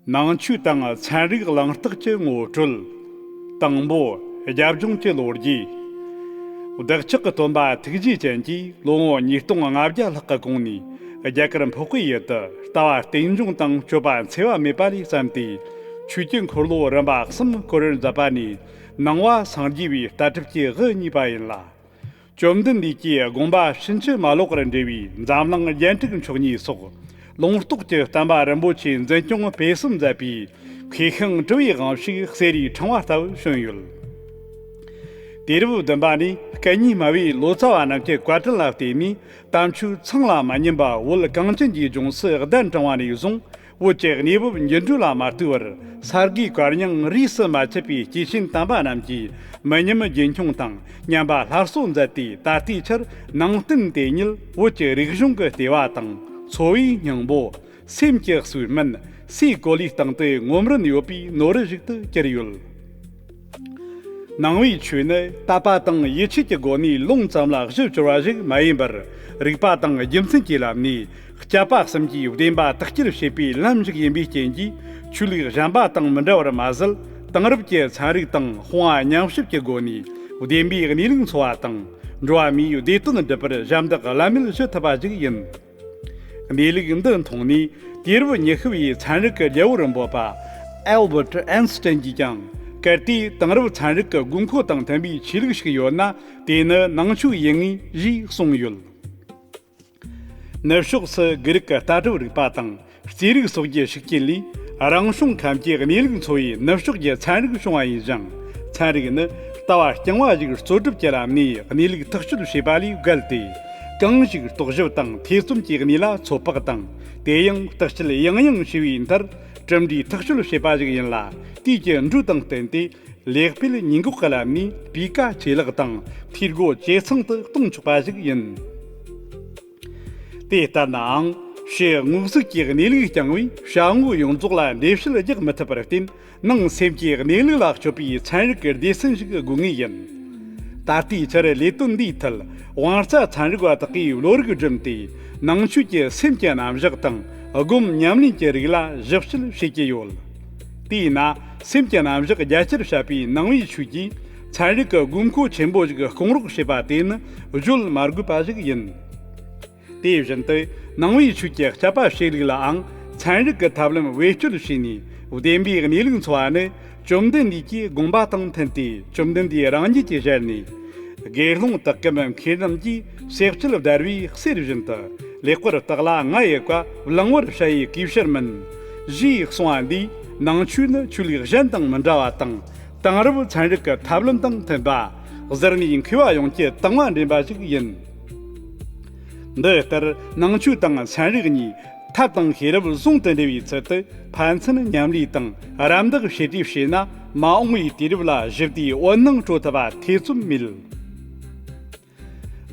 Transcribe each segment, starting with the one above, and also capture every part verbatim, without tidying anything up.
ནང་ཆོས་དང་ཚན་རིག་གླེང་སྟེགས་ཀྱི་ངོ་སྤྲོད། དང་པོ། རྒྱབ་ལྗོངས་ཀྱི་ལོ་རྒྱུས། བདག་ཅག་གི་སྟོན་པ་ཐུགས་རྗེ་ཅན་གྱིས་ལོ་ངོ་ཉིས་སྟོང་ལྔ་བརྒྱ་ལྷག་གི་གོང་ནས་རྒྱ་གར་འཕགས་པའི་ཡུལ་དུ་ལྟ་བ་རྟེན་འབྱུང་དང་སྤྱོད་པ་འཚེ་བ་མེད་པ་ལས་བརྩམས་ཏེ། ཆོས་ཀྱི་འཁོར་ལོ་རིམ་པ་གསུམ་བསྐོར་བར་མཛད་པ་ནས། ནང་པ་སངས་རྒྱས་པའི་ལྟ་གྲུབ་ཀྱི་དབུ་བརྙེས་པ་ཡིན་ལ། བཅོམ་ལྡན་འདས་ཀྱིས་དགོངས་པ་ཕྱིན་ཅི་མ་ལོག་པར་འགྲེལ་བའི་འཛམ་གླིང་རྒྱན་དྲུག་མཆོག་གཉིས་སོགས། ལུང་རྟོགས་ཀྱི་བསྟན་པ་རིན་པོ་ཆེ་འཛིན་སྐྱོང་སྤེལ་གསུམ་མཛད་པའི་མཁས་ཤིང་གྲུབ་པའི་དབང་ཕྱུག་གསེར་རིའི་ཕྲེང་བ་ལྟ་བུ་བྱོན་ཡོད། དུས་རབས་བདུན་པ་ནས་སྐད་གཉིས་སྨྲ་བའི་ལོ་ཙཱ་བ་རྣམས་ཀྱི་བཀའ་དྲིན་ལ་བརྟེན་ནས། དམ་ཆོས་ཚང་ལ་མ་ཉམས་པ་བོད་གངས་ཅན་གྱི་ལྗོངས་སུ་གདན་དྲངས་པ་ནས་བཟུང་། བོད་ཀྱི་གནས་བབ་འགྱུར་འགྲོས་ལ་མ་ལྟོས་པར། ས་དགེ་བཀའ་རྙིང་རིས་སུ་མ་ཆད་པའི་སྐྱེས་ཆེན་དམ་པ་རྣམས་ཀྱིས་མི་ཉམས་རྒྱུན་འཁྱོངས་དང་ཉམས་པ་སླར་གསོ་མཛད་དེ། ད་ལྟའི་ཆར་ནང་བསྟན་དེ་ཉིད་བོད་ཀྱི་རིག་གཞུང་གི་ལྟེ་བ་དང་། འཚོ་བའི་སྙིང་པོ། སེམས་ཀྱི་གསོས་སྨན། སའི་གོ་ལའི་སྟེང་དུ་ངོམ་རིན་ཡོད་པའི་ནོར་རི་ཞིག་ཏུ་གྱུར་ཡོད། ནང་པའི་ཆོས་ནི་དད་པ་དང་ཡིད་ཆེས་ཀྱི་སྒོ་ནས་ལུང་ཙམ་ལ་གཞི་བཅོལ་བ་ཞིག་མ་ཡིན་པར། རིགས་པ་དང་རྒྱུ་མཚན་གྱི་ལམ་ནས་སྐྱབས་པ་གསུམ་གྱིས་བདེན་པ་དག་སྐྱེལ་བྱེད་པའི་ལམ་ཞིག་ཡིན་པའི་རྐྱེན་གྱིས། ཆོས་ལུགས་གཞན་པ་དང་མི་འདྲ་བར་མ་ཟད། དེང་རབས་ཀྱི་ཚན་རིག་དང་དཔུང་པ་མཉམ་གཤིབ་ཀྱི་སྒོ་ནས་བདེན་པའི་གནས་ལུགས་འཚོལ་བ་དང་། འགྲོ་བ་མིའི་བདེ་དོན་སྒྲུབ་པར་ཞབས་འདེགས་བླ་མེད་ཞུ་ཐུབ་པ་ཞིག་ཡིན། གནས་ལུགས་འདི་མཐོང་ནས། དུས་རབས་ཉི་ཤུ་བའི་ཚན་རིག་གི་རྒྱལ་པོ་རིན་པོ་པ་ཨེལ་བྷར་ཊི་ཨན་སི་ཊན་གྱིས་ཀྱང་། གལ་ཏེ་དེང་རབས་ཚན་རིག་གི་དགོས་མཁོ་དང་མཐུན་པའི་ཆོས་ལུགས་ཤིག་ཡོད་ན། དེ་ནི་ནང་ཆོས་ཡིན་ངེས་ཞེས་གསུངས་ཡོད། ནུབ་ཕྱོགས་སུ་གྷི་རིག་གི་ལྟ་གྲུབ་རིག་པ་དང་། རྩིས་རིག་སོགས་ཀྱི་ཤུགས་རྐྱེན་ལས། རང་བྱུང་ཁམས་ཀྱི་གནས་ལུགས་འཚོལ་བའི་ནུབ་ཕྱོགས་ཀྱི་ཚན་རིག་བྱུང་བ་ཡིན་ཞིང་། ཚན་རིག་ནི་ལྟ་བ་རྐྱང་བ་ཞིག་རྩོད་སྒྲུབ་ཀྱི་ལམ་ནས་གནས་ལུགས་ཐག་གཅོད་བྱེད་པ་ལས་བརྒལ་ཏེ། གང་ཞིག་རྟོག་ཞིབ་དང་ཐེ་ཚོམ་གྱི་གནས་ལ་ཚོད་དཔག་དང་། དེ་ཡང་བརྟག་དཔྱད་ཡང་ཡང་བྱས་པའི་མཐར། གྲུབ་འབྲས་ཐག་གཅོད་བྱེད་པ་ཞིག་ཡིན་ལ། དུས་ཀྱི་འགྲོས་དང་བསྟུན་ཏེ། ལེགས་སྤེལ་ཉེས་འགོག་གི་ལམ་ནས་སྤུས་ཀ་ཇེ་ལེགས་དང་འཐུས་སྒོ་ཇེ་ཚང་དུ་གཏོང་ཆོག་པ་ཞིག་ཡིན། དེ་ལྟར་ནའང་། ཕྱི་དངོས་གཟུགས་ཀྱི་གནས་ལུགས་རྐྱང་བས་བྱ་དངོས་ཡོངས་རྫོགས་ལ་འགྲེལ་བཤད་རྒྱག་མི་ཐུབ་པར་བརྟེན། ནང་སེམས་ཀྱི་གནས་ལུགས་ལ་དཔྱོད་པའི་ཚན་རིག་གི་སྡེ་ཚན་ཞིག་དགོས་ངེས་ཡིན། ད་ལྟའི་ཆར་ལས་དོན་འདིའི་ཐད་དབང་རྩ་ཚན་རིག་པ་དག་གིས་བློ་རིག་སྒྲིམ་སྟེ། ནང་ཆོས་ཀྱི་སེམས་ཀྱི་རྣམ་གཞག་དང་སྒོམ་ཉམས་ལེན་གྱི་རིགས་ལ་ཞིབ་དཔྱད་བྱེད་ཀྱི་ཡོད། དེས་ན། སེམས་ཀྱི་རྣམ་གཞག་རྒྱ་ཆེར་བཤད་པའི་ནང་པའི་ཆོས་ཀྱིས་ཚན་རིག་གི་དགོས་མཁོ་ཆེན་པོ་ཞིག་སྐོང་རོགས་བྱེད་པ་དེ་ནི་བརྗོད་མ་དགོས་པ་ཞིག་ཡིན། དེ་བཞིན་དུ། ནང་པའི་ཆོས་ཀྱི་སྐྱབས་པ་བྱེད་ལུགས་ལའང་ཚན་རིག་གི་ཐབས་ལམ་བེད་སྤྱོད་བྱས་ནས་བདེན་པའི་གནས་ལུགས་འཚོལ་བ་ནི། བཅོམ་ལྡན་འདས་ཀྱི་དགོངས་པ་དང་མཐུན་ཏེ། བཅོམ་ལྡན་འདས་རང་ཉིད་ཀྱི་ཞལ་ནས། དགེ་སློང་དག་གམ་མཁས་རྣམས་ཀྱིས། བསྲེག་བཅད་བརྡར་བའི་གསེར་བཞིན་དུ། ལེགས་པར་བརྟག་ལ་ང་ཡི་བཀའ། བླང་བར་བྱ་ཡི་གུས་ཕྱིར་མིན། ཞེས་གསུངས་པ་འདིས། ནང་ཆོས་ནི་ཆོས་ལུགས་གཞན་དང་མི་འདྲ་བ་དང་། དེང་རབས་ཚན་རིག་གི་ཐབས་ལམ་དང་མཐུན་པ། གཟུར་གནས་མཁས་པ་ཡོངས་ཀྱི་དང་བ་འདྲེན་པ་ཞིག་ཡིན། འདི་ལྟར་ནང་ཆོས་དང་ཚན་རིག་གཉིས་ཐབས་དང་ཤེས་རབ་ཟུང་དུ་འབྲེལ་བའི་ཚུལ་དུ་ཕན་ཚུན་མཉམ་ལས་དང་རམ་འདེགས་བྱེད་དེ་བྱས་ན། མ་འོངས་པའི་དུས་རབས་ལ་ཞི་བདེའི་འོད་སྣང་སྤྲོ་ཐུབ་པ་ཐེ་ཚོམ་མེད།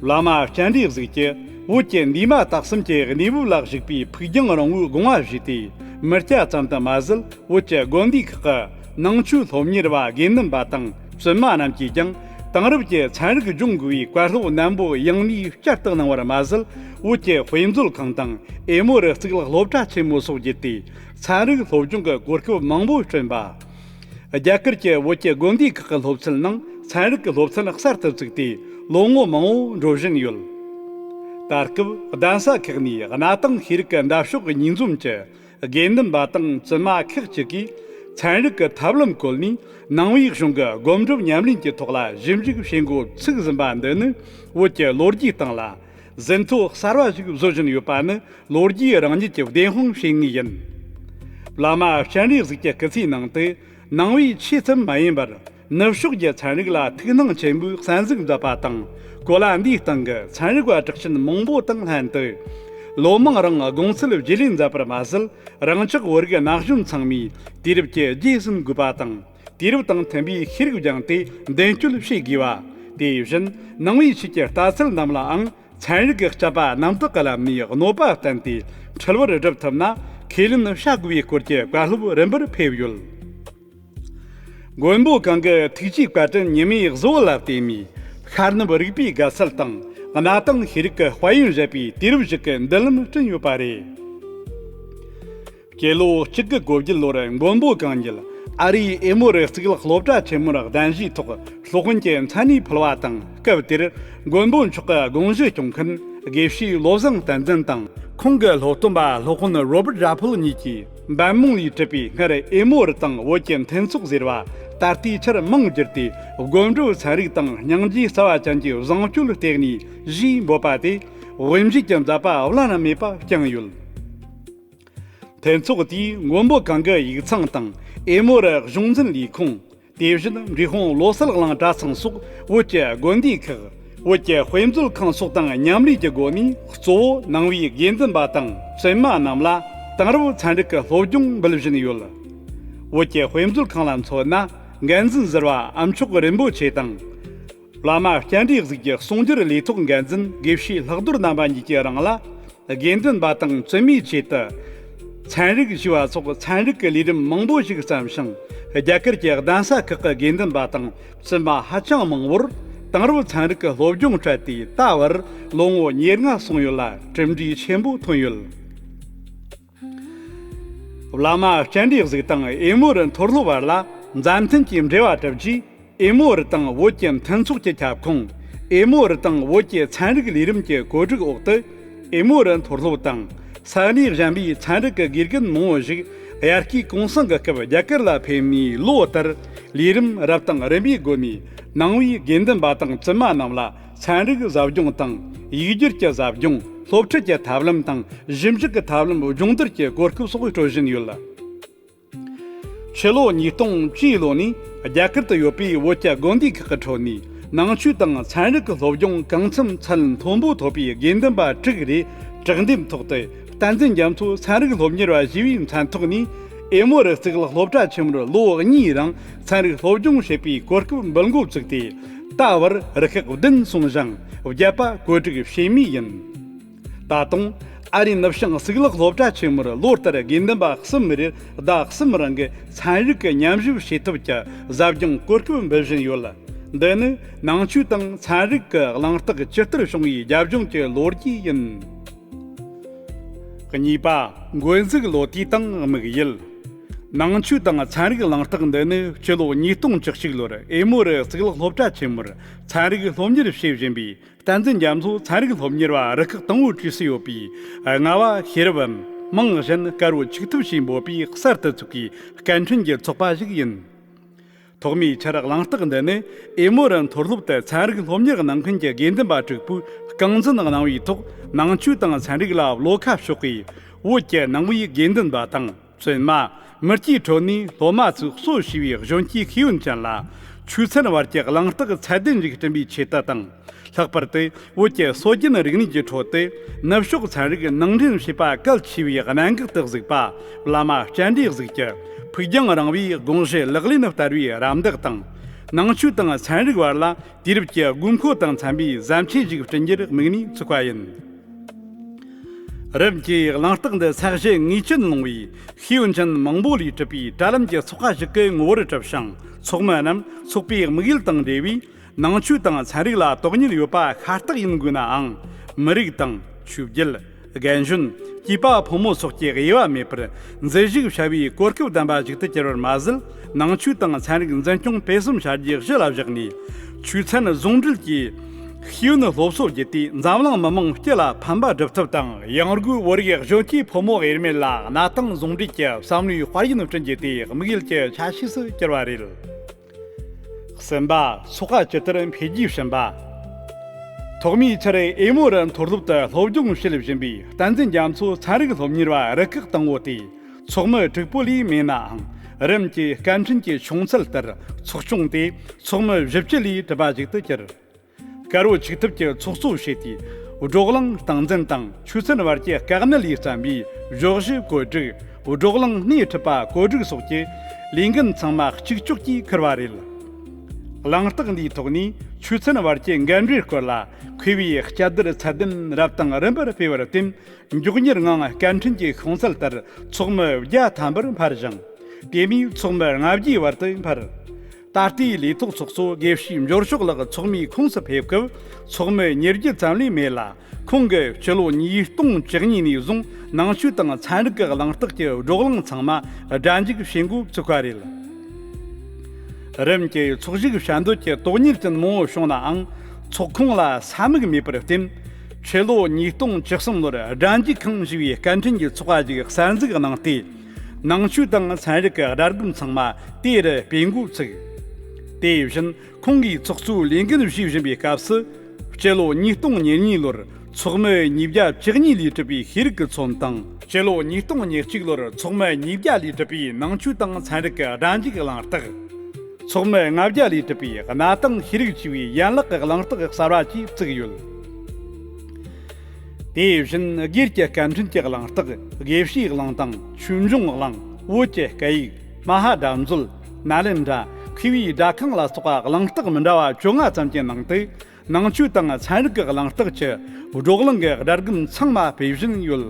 བླ་མ་སྤྱན་རས་གཟིགས་ཀྱིས་བོད་ཀྱི་འདས་མ་ད་གསུམ་གྱི་གནས་བབ་ལ་གཞིགས་པའི་ཕུགས་རྒྱང་རིང་བོའི་དགོངས་པ་བཞེས་ཏེ། མི་སྐྱ་ཙམ་དུ་མ་ཟད། བོད་ཀྱི་དགོན་སྡེ་ཁག་གི་ནང་ཆོས་སློབ་གཉེར་བ་དགེ་འདུན་པ་དང་བཙུན་མ་རྣམས་ཀྱིས་ཀྱང་། དེང་རབས་ཀྱི་ཚན་རིག་སྦྱོང་དགོས་པའི་བཀའ་སློབ་ནན་པོ་ཡང་ནས་བསྐྱར་དུ་གནང་བར་མ་ཟད། བོད་ཀྱི་དཔེ་མཛོད་ཁང་དང་ཨེ་མོ་རི་གཙུག་ལག་སློབ་གྲྭ་ཆེན་མོ་སོགས་བརྒྱུད་དེ། ཚན་རིག་སློབ་སྦྱོང་གི་གོ་སྐབས་མང་པོ་བསྐྲུན་པ། རྒྱ་གར་གྱི་བོད་ཀྱི་དགོན་སྡེ་ཁག་གི་སློབ་ཚན་ནང་ཚན་རིག་གི་སློབ་ཚན་གསར་དུ་བཙུགས་ཏེ། ལོ་ངོ་མང་པོ་འགྲོ་བཞིན་ཡོད། ད་སྐབས་གདན་ས་ཁག་ནས་གནའ་དེང་ཤེས་རིག་གི་འདབ་ཕྱོགས་གཉིས་འཛོམས་ཀྱི་དགེ་འདུན་པ་དང་བཙུན་མ་ཁག་ཅིག་གིས་ཚན་རིག་གི་ཐབས་ལམ་བཀོལ་ནས། ནང་པའི་གཞུང་གི་སྒོམ་སྒྲུབ་ཉམས་ལེན་གྱི་ཐོག་ལ་ཞིབ་འཇུག་བྱེད་འགོ་ཚུགས་ཟིན་པ་འདི་ནི། བོད་ཀྱི་ལོ་རྒྱུས་སྟེང་ལ་ཟིན་ཐོ་གསར་བ་ཞིག་བཟོ་བཞིན་ཡོད་པ་ནི། ལོ་རྒྱུས་རང་ཉིད་ཀྱི་བདེན་དཔང་བྱེད་ངེས་ཡིན། བླ་མ་སྤྱན་རས་གཟིགས་ཀྱི་སྐུ་ཚེའི་ནང་དུ། ནང་པའི་ཆོས་ཙམ་མ་ཡིན་པར། ནུབ་ཕྱོགས་ཀྱི་ཚན་རིག་ལ་ཐུགས་སྣང་ཆེན་པོས་གསན་གཟིགས་མཛད་པ་དང་། གོ་ལ་འདིའི་སྟེང་གི་ཚན་རིག་པ་གྲགས་ཅན་མང་པོ་དང་ལྷན་དུ། ལོ་མང་རིང་དགོངས་ཚུལ་བརྗེ་ལེན་མཛད་པར་མ་ཟད། རང་ཅག་བོད་རིགས་ན་གཞོན་ཚང་མས་དུས་རབས་ཀྱི་རྗེས་ཟིན་དགོས་པ་དང་། དུས་རབས་དང་མཐུན་པའི་ཤེས་རིག་སྦྱངས་ཏེ་མདུན་སྐྱོད་བྱེད་དགོས་པ། དེ་བཞིན་ནང་པའི་ཆོས་ཀྱི་ལྟ་ཚུལ་རྣམས་ལའང་ཚན་རིག་གི་དཔྱད་པ་རྣམ་དག་གི་ལམ་ནས་གནོད་པ་བསྟན་ཏེ་འཁྲུལ་བར་སྒྲུབ་ཐུབ་ན། ཁས་ལེན་བྱ་དགོས་པའི་སྐོར་གྱི་བཀའ་སློབ་རིམ་པར་ཕེབས་ཡོད། མགོན་པོ་གང་གི་ཐུགས་རྗེའི་བཀའ་དྲིན་ཉི་མའི་གཟི་འོད་ལ་བརྟེན་ནས། ཤར་ནུབ་རིག་པའི་དགའ་ཚལ་དང་། གནའ་དེང་ཤེས་རིག་གི་དཔལ་ཡོན་བཞད་པའི་དུས་རབས་ཤིག་གི་མདུན་ལམ་བསྐྲུན་ཡོད་པ་རེད། སྤྱི་ལོ་གཅིག་དགུ་གོ་བརྒྱད་ལོར་མགོན་པོ་གང་ཉིད་ཨ་རིའི་ཨེ་མོ་རི་གཙུག་ལག་སློབ་གྲྭ་ཆེན་མོར་གདན་ཞུས་ཐོག་སློབ་དཔོན་གྱི་མཚན་གནས་ཕུལ་བ་དང་། སྐབས་དེར་མགོན་པོ་མཆོག་གི་དགོངས་ཞུ་སྐྱོང་མཁན་དགེ་བཤེས་བློ་བཟང་བསྟན་འཛིན་དང་། ཁོང་གི་སློབ་སྟོན་པ་སློབ་དཔོན་རོ་བར་ཌ་ར་ཕུལ་གཉིས་ཀྱིས་འབད་མོང་ལས་གྲུབ་པའི་སྔར་ཨེ་མོ་རི་དང་བོད་ཀྱི་མཐུན་ཚོགས་ཟེར་བ་ད་ལྟའི་ཆར་མིང་བསྒྱུར་ཏེ། དགོན་གྲུབ་ཚན་རིག་དང་སྙིང་རྗེ་རྩ་བ་ཅན་གྱི་བཟང་སྤྱོད་ལྟེ་གནས་ཞེས་འབོད་པ་དེ། དབུ་འབྱེད་ཀྱི་མཛད་པ་བླ་ན་མེད་པ་བསྐྱངས་ཡོད། མཐུན་ཚོགས་དེས་མགོན་པོ་གང་གི་ཡིག་ཚང་དང་། ཨེ་མོ་རི་གཞུང་འཛིན་ལས་ཁུངས། དེ་བཞིན་འབྲས་སྤུངས་བློ་གསལ་གླིང་གྲྭ་ཚང་སོགས་བོད་ཀྱི་དགོན་སྡེ་ཁག་བོད་ཀྱི་དཔེ་མཛོད་ཁང་སོགས་དང་མཉམ་ལས་ཀྱི་སྒོ་ནས། གཙོ་བོ་ནང་པའི་དགེ་འདུན་པ་དང་བཙུན་མ་རྣམས་ལ་དེང་རབས་ཚན་རིག་གི་སློབ་སྦྱོང་འབུལ་བཞིན་ཡོད། བོད་ཀྱི་དཔེ་མཛོད་ཁང་ལ་མཚོན་ན། འགན་འཛིན་ཟུར་པ་ཨ་མཆོག་རིན་པོ་ཆེ་དང་། བླ་མ་སྤྱན་རས་གཟིགས་ཀྱི་གསུང་སྒྱུར་ལས་ཐོག་འགན་འཛིན་དགེ་བཤེས་ལྷག་རྡོར་རྣམ་པ་གཉིས་ཀྱི་རིང་ལ། དགེ་འདུན་པ་དང་བཙུན་མའི་ཆེད་དུ། ཚན་རིག་ཞེས་པ་སོགས་ཚན་རིག་གི་ལས་རིམ་མང་པོ་ཞིག་བརྩམས་ཤིང་། རྒྱ་གར་གྱི་གདན་ས་ཁག་གི་དགེ་འདུན་པ་དང་བཙུན་མ་ཧ་ཅང་མང་བོར་དེང་རབས་ཚན་རིག་གི་སློབ་སྦྱོང་སྤྲད་དེ། ད་བར་ལོ་ངོ་ཉེར་ལྔ་སོང་ཡོད་ལ། གྲུབ་འབྲས་ཆེན་པོ་ཐོན་ཡོད། བླ་མ་སྤྱན་རས་གཟིགས་དང་ཨེ་མོ་རི་མཐོ་སློབ་བར་ལ་མཛའ་མཐུན་གྱི་འབྲེལ་བ་གྲུབ་རྗེས། ཨེ་མོ་རི་དང་བོད་ཀྱི་མཐུན་ཚོགས་ཀྱི་ཁྱབ་ཁོངས། ཨེ་མོ་རི་དང་བོད་ཀྱི་ཚན་རིག་ལས་རིམ་གྱི་བཀོད་སྒྲིག་འོག་ཏུ། ཨེ་མོ་རི་མཐོ་སློབ་དང་ས་གནས་གཞན་པའི་ཚན་རིག་གི་དགེ་རྒན་མང་བོ་ཞིག་དབྱར་ཁའི་གུང་སེང་གི་སྐབས་རྒྱ་གར་ལ་ཕེབས་ནས། ལོ་ལྟར་ལས་རིམ་རབ་དང་རིམ་པའི་སྒོ་ནས་ནང་པའི་དགེ་འདུན་པ་དང་བཙུན་མ་རྣམས་ལ་ཚན་རིག་ཟབ་སྦྱོང་དང་། ཡིག་སྒྱུར་གྱི་ཟབ་སྦྱོང་། སློབ་ཁྲིད་ཀྱི་ཐབས་ལམ་དང་། ཞིབ་འཇུག་གི་ཐབས་ལམ་སྦྱོང་བརྡར་གྱི་གོ་སྐབས་སོགས་སྤྲོད་བཞིན་ཡོད། ཕྱི་ལོ་ཉིས་སྟོང་བཅུའི་ལོ་ནས་རྒྱ་གར་དུ་ཡོད་པའི་བོད་ཀྱི་དགོན་སྡེ་ཁག་གི་ཁྲོད་ནས། ནང་ཆོས་དང་ཚན་རིག་གི་སློབ་སྦྱོང་གང་འཚམ་ཚད་མཐོན་པོ་ཐོབ་པའི་དགེ་འདུན་པ་དྲུག་རེ་དྲག་འདེམས་ཐོག་ཏུ། བསྟན་འཛིན་རྒྱ་མཚོ་ཚན་རིག་སློབ་གཉེར་བ་ཞེས་པའི་མཚན་ཐོག་ནས། ཨེ་མོ་རི་གཙུག་ལག་སློབ་གྲྭ་ཆེན་མོར་ལོ་གཉིས་རིང་ཚན་རིག་སློབ་སྦྱོང་བྱེད་པའི་གོ་སྐབས་འབུལ་འགོ་བཙུགས་ཏེ། ད་བར་རུ་ཁག་བདུན་སོང་ཞིང་། བརྒྱད་པ་བཀོད་སྒྲིག་བྱེད་མུས་ཡིན། ད་དུང་ཨ་རིའི་ནུབ་བྱང་གཙུག་ལག་སློབ་གྲྭ་ཆེན་མོར་ལོ་ལྟར་དགེ་འདུན་པ་གསུམ་རེར་ཟླ་གསུམ་རིང་གི་ཚན་རིག་གི་ཉམས་ཞིབ་བྱེད་ཐབས་ཀྱི་ཟབ་སྦྱོང་གོ་སྐབས་འབུལ་བཞིན་ཡོད། འདི་ནི་ནང་ཆོས་དང་ཚན་རིག་གི་གླེང་སྟེགས་ཇི་ལྟར་བྱུང་བའི་རྒྱབ་ལྗོངས་ཀྱི་ལོ་རྒྱུས་ཡིན། གཉིས་པ། འགོ་འཛུགས་ལོ་དུས་དང་དམིགས་ཡུལ། ནང་ཆོས་དང་ཚན་རིག་གླེང་སྟེགས་འདི་ནི་སྤྱི་ལོ་ཉིས་སྟོང་བཅུ་གཅིག་ལོར་ཨེ་མོ་རི་གཙུག་ལག་སློབ་གྲྭ་ཆེན་མོར་ཚན་རིག་སློབ་གཉེར་བྱེད་བཞིན་པའི་བསྟན་འཛིན་རྒྱ་མཚོ་ཚན་རིག་སློབ་གཉེར་བ་རུ་ཁག་དང་པོའི་གྲས་སུ་ཡོད་པའི། རྔ་བ་ཤེས་རབ་བམ། མིང་གཞན་དཀར་བོ་ཆིག་ཐུབ་ཞེས་འབོད་པའི་གསར་དུ་བཙུགས་པའི་སྐད་འཕྲིན་གྱི་ཚོགས་པ་ཞིག་ཡིན། ཐོག་མའི་ཆར་གླེང་སྟེགས་འདི་ནི་ཨེ་མོ་རི་མཐོ་སློབ་ཏུ་ཚན་རིག་སློབ་གཉེར་གནང་མཁན་གྱི་དགེ་འདུན་པ་དྲུག་པོས་རྐང་འཛིན་གནང་བའི་ཐོག། ནང་ཆོས་དང་ཚན་རིག་ལ་བློ་ཁ་ཕྱོགས་པའི་བོད་ཀྱི་ནང་པའི་དགེ་འདུན་པ་དང་བཙུན་མ། མི་སྐྱའི་ཁྲོད་ནས་སློབ་མ་ཚོས་གཙོ་བྱས་པའི་གཞོན་སྐྱེས་ཤེས་ཡོན་ཅན་ལ། ཆོས་ཚན་བར་གྱི་གླེང་སྟེགས་ཚད་ལྡན་ཞིག་བསྐྲུན་པའི་ཆེད་དུ་དང་། ལྷག་པར་དུ་བོད་ཀྱི་སྲོལ་རྒྱུན་རིག་གནས་ཀྱི་ཁྲོད་དུ། ནུབ་ཕྱོགས་ཚན་རིག་ནང་འདྲེན་བྱེད་པ་གལ་ཆེ་བའི་གནད་འགག་ཏུ་གཟིགས་པ། བླ་མ་སྤྱན་རས་གཟིགས་ཀྱི་ཕུགས་རྒྱང་རིང་བའི་དགོངས་གཞི་ལག་ལེན་བསྟར་བའི་རམ་འདེགས་དང་། ནང་ཆོས་དང་ཚན་རིག་བར་ལ་དུས་རབས་ཀྱི་དགོས་མཁོ་དང་འཚམ་པའི་ཟམ་ཆེན་ཞིག་བསྐྲུན་རྒྱུར་དམིགས་ནས་བཙུགས་པ་ཡིན། རིམ་གྱིས་གླེང་སྟེགས་འདི་ས་གཞི་ངེས་ཅན་ལོངས་པའི་ཤེས་ཡོན་ཅན་མང་པོ་ལས་གྲུབ་པའི་དྲ་ལམ་གྱི་ཚོགས་པ་ཞིག་གི་ངོ་བོར་གྲུབ་ཤིང་། ཚོགས་མི་རྣམས་ཚོགས་པའི་དམིགས་ཡུལ་དང་འབྲེལ་བའི་ནང་ཆོས་དང་ཚན་རིག་ལ་དོགས་གཉེར་ཡོད་པ་ཤ་སྟག་ཡིན་དགོས་ནའང་། མི་རིགས་དང་། ཆོས་བརྒྱུད། རྒན་གཞོན། སྐྱེས་པ་ཕོ་མོ་སོགས་ཀྱི་དབྱེ་བ་མེད་པར་འཛུལ་ཞུགས་བྱ་བའི་གོ་སྐབས་ལྡན་པ་ཞིག་ཏུ་གྱུར་པར་མ་ཟད། ནང་ཆོས་དང་ཚན་རིག་འཛིན་སྐྱོང་སྤེལ་གསུམ་བྱ་རྒྱུའི་གཞི་ལ་བཞག་ནས། ཆོས་ཚན་ཟུང་འབྲེལ་གྱིས་ཤེས་ཡོན་སློབ་གསོ་བརྒྱུད་དེ། འཛམ་གླིང་མི་མང་སྤྱི་ལ་ཕན་པ་སྒྲུབ་ཐབས་དང་། ཡང་སྒོས་བོད་རིགས་གཞོན་སྐྱེས་ཕོ་མོ་དབྱེར་མེད་ལ་གནའ་དེང་ཟུང་འབྲེལ་གྱི་བསམ་བློའི་དཔལ་ཡོན་བསྐྲུན་རྒྱུ་དེ་དམིགས་ཡུལ་གྱི་ཆ་ཤས་སུ་གྱུར་པ་རེད། གསུམ་པ། ཚོགས་པ་ཇི་ལྟར་འཕེལ་རྒྱས་ཕྱིན་པ། ཐོག་མའི་ཆར་ཨེ་མོ་རི་མཐོ་སློབ་ཏུ་སློབ་སྦྱོང་བྱེད་བཞིན་པའི་བསྟན་འཛིན་རྒྱ་མཚོ་ཚན་རིག་སློབ་གཉེར་བ་རུ་ཁག་དང་པོ་དེ་ཚོགས་མི་དྲུག་པོ་ལས་མེད་ནའང་། རིམ་གྱིས་སྐད་འཕྲིན་གྱི་བྱུང་ཚུལ་ལྟར་ཚོགས་ཆུང་དེ་ཚོགས་མི་བཞི་བཅུ་ལས་གྲུབ་པ་ཞིག་ཏུ་གྱུར། དཀར་བོ་ཆིག་ཐུབ་ཀྱིས་ཚོགས་གཙོ་བྱས་ཏེ། བགྲོ་གླེང་སྟངས་འཛིན་དང་ཆོས་ཚན་བར་གྱི་དཀའ་གནད་ལས་བརྩམས་པའི་བརྗོད་གཞི་བཀོད་སྒྲིག། བགྲོ་གླེང་སྣེ་ཁྲིད་པ་བཀོད་སྒྲིག་སོགས་ཀྱི་ལས་འགན་ཚང་མ་གཅིག་ལྕོགས་ཀྱིས་འཁུར་བ་རེད། གླེང་སྟེགས་འདིའི་ཐོག་ནས་ཆོས་ཚན་བར་གྱི་འགལ་འབྲེལ་སྐོར་ལ་མཁས་པའི་དཔྱད་བརྡར་ཚད་ལྡན་རབ་དང་རིམ་པར་སྤེལ་བར་བརྟེན། མགྱོགས་མྱུར་ངང་སྐད་འཕྲིན་གྱི་ཤོང་ཚད་ལྟར་ཚོགས་མི་བརྒྱ་ཐམ་པར་འཕར་ཞིང་། དེ་མིན་ཚོགས་མི་ལྔ་བརྒྱའི་བར་དུ་འཕར། ད་ལྟའི་ལས་ཐོག་ཚོགས་གཙོ་དགེ་བཤེས་འབྱོར་ཕྱུག་ལགས་ཚོགས་མིའི་ཁོངས་སུ་ཕེབས་སྐབས་ཚོགས་མི་ཉེར་བརྒྱད་ཙམ་ལས་མེད་ལ། ཁོང་གིས་སྤྱི་ལོ་ཉིས་སྟོང་བཅུ་གཉིས་ནས་བཟུང་ནང་ཆོས་དང་ཚན་རིག་གི་གླེང་སྟེགས་ཀྱི་བགྲོ་གླེང་ཚང་མ་སྒྲ་འཇུག་བྱེད་འགོ་བཙུགས་པ་རེད། རིམ་གྱིས་ཚོགས་ཞུགས་བྱ་འདོད་ཀྱི་དོན་གཉེར་ཅན་མང་བོ་བྱུང་ནའང་། ཚོགས་ཁོངས་ལ་ས་མིག་མེད་པར་བརྟེན། ཕྱི་ལོ་ཉིས་སྟོང་བཅུ་གསུམ་ལོར་སྒྲ་འཇུག་ཁང་ཞེས་པའི་སྐད་འཕྲིན་གྱི་ཚོགས་པ་ཞིག་གསར་འཛུགས་གནང་སྟེ། ནང་ཆོས་དང་ཚན་རིག་གི་སྒྲ་སྒམ་ཚང་མ་དེ་རུ་སྤེལ་འགོ་ཚུགས། དེ་བཞིན་ཁོང་གིས་ཚོགས་གཙོའི་ལས་འགན་བཞེས་བཞིན་པའི་སྐབས་སུ། སྤྱི་ལོ་ཉིས་སྟོང་ཉེར་གཉིས་ལོར་ཚོགས་མི་ཉིས་བརྒྱ་བཅུ་གཉིས་ལས་གྲུབ་པའི་ཤེས་རིག་གི་ཚོམས་དང་། སྤྱི་ལོ་ཉིས་སྟོང་ཉེར་གཅིག་ལོར་ཚོགས་མི་ཉིས་བརྒྱ་ལས་གྲུབ་པའི་ནང་ཆོས་དང་ཚན་རིག་གི་སྒྲ་འཇུག་གླེང་སྟེགས། ཚོགས་མི་ལྔ་བརྒྱ་ལས་གྲུབ་པའི་གནའ་དེང་ཤེས་རིག་ཅེས་པའི་ཡན་ལག་གི་གླེང་སྟེགས་གསར་བ་བཅས་བཙུགས་ཡོད། དེ་བཞིན་སྒེར་གྱི་སྐད་འཕྲིན་གྱི་གླེང་སྟེགས། དགེ་བཤེས་གླེང་དང་ཆོས་འབྱུང་གླེང་། བོད་ཀྱི་སྐད་ཡིག་མ་ཧཱ་དྲ་མཛོད། ནཱ་ལེནྡྲ། མཁས་པའི་སྒྲ་ཁང་ལ་སོགས་པ་གླེང་སྟེགས་མི་འདྲ་བ་བཅོ་ལྔ་ཙམ་གྱི་ནང་དུ། ནང་ཆོས་དང་ཚན་རིག་གི་གླེང་སྟེགས་ཀྱི་བགྲོ་གླེང་གི་སྒྲ་སྒམ་ཚང་མ་སྤེལ་བཞིན་ཡོད།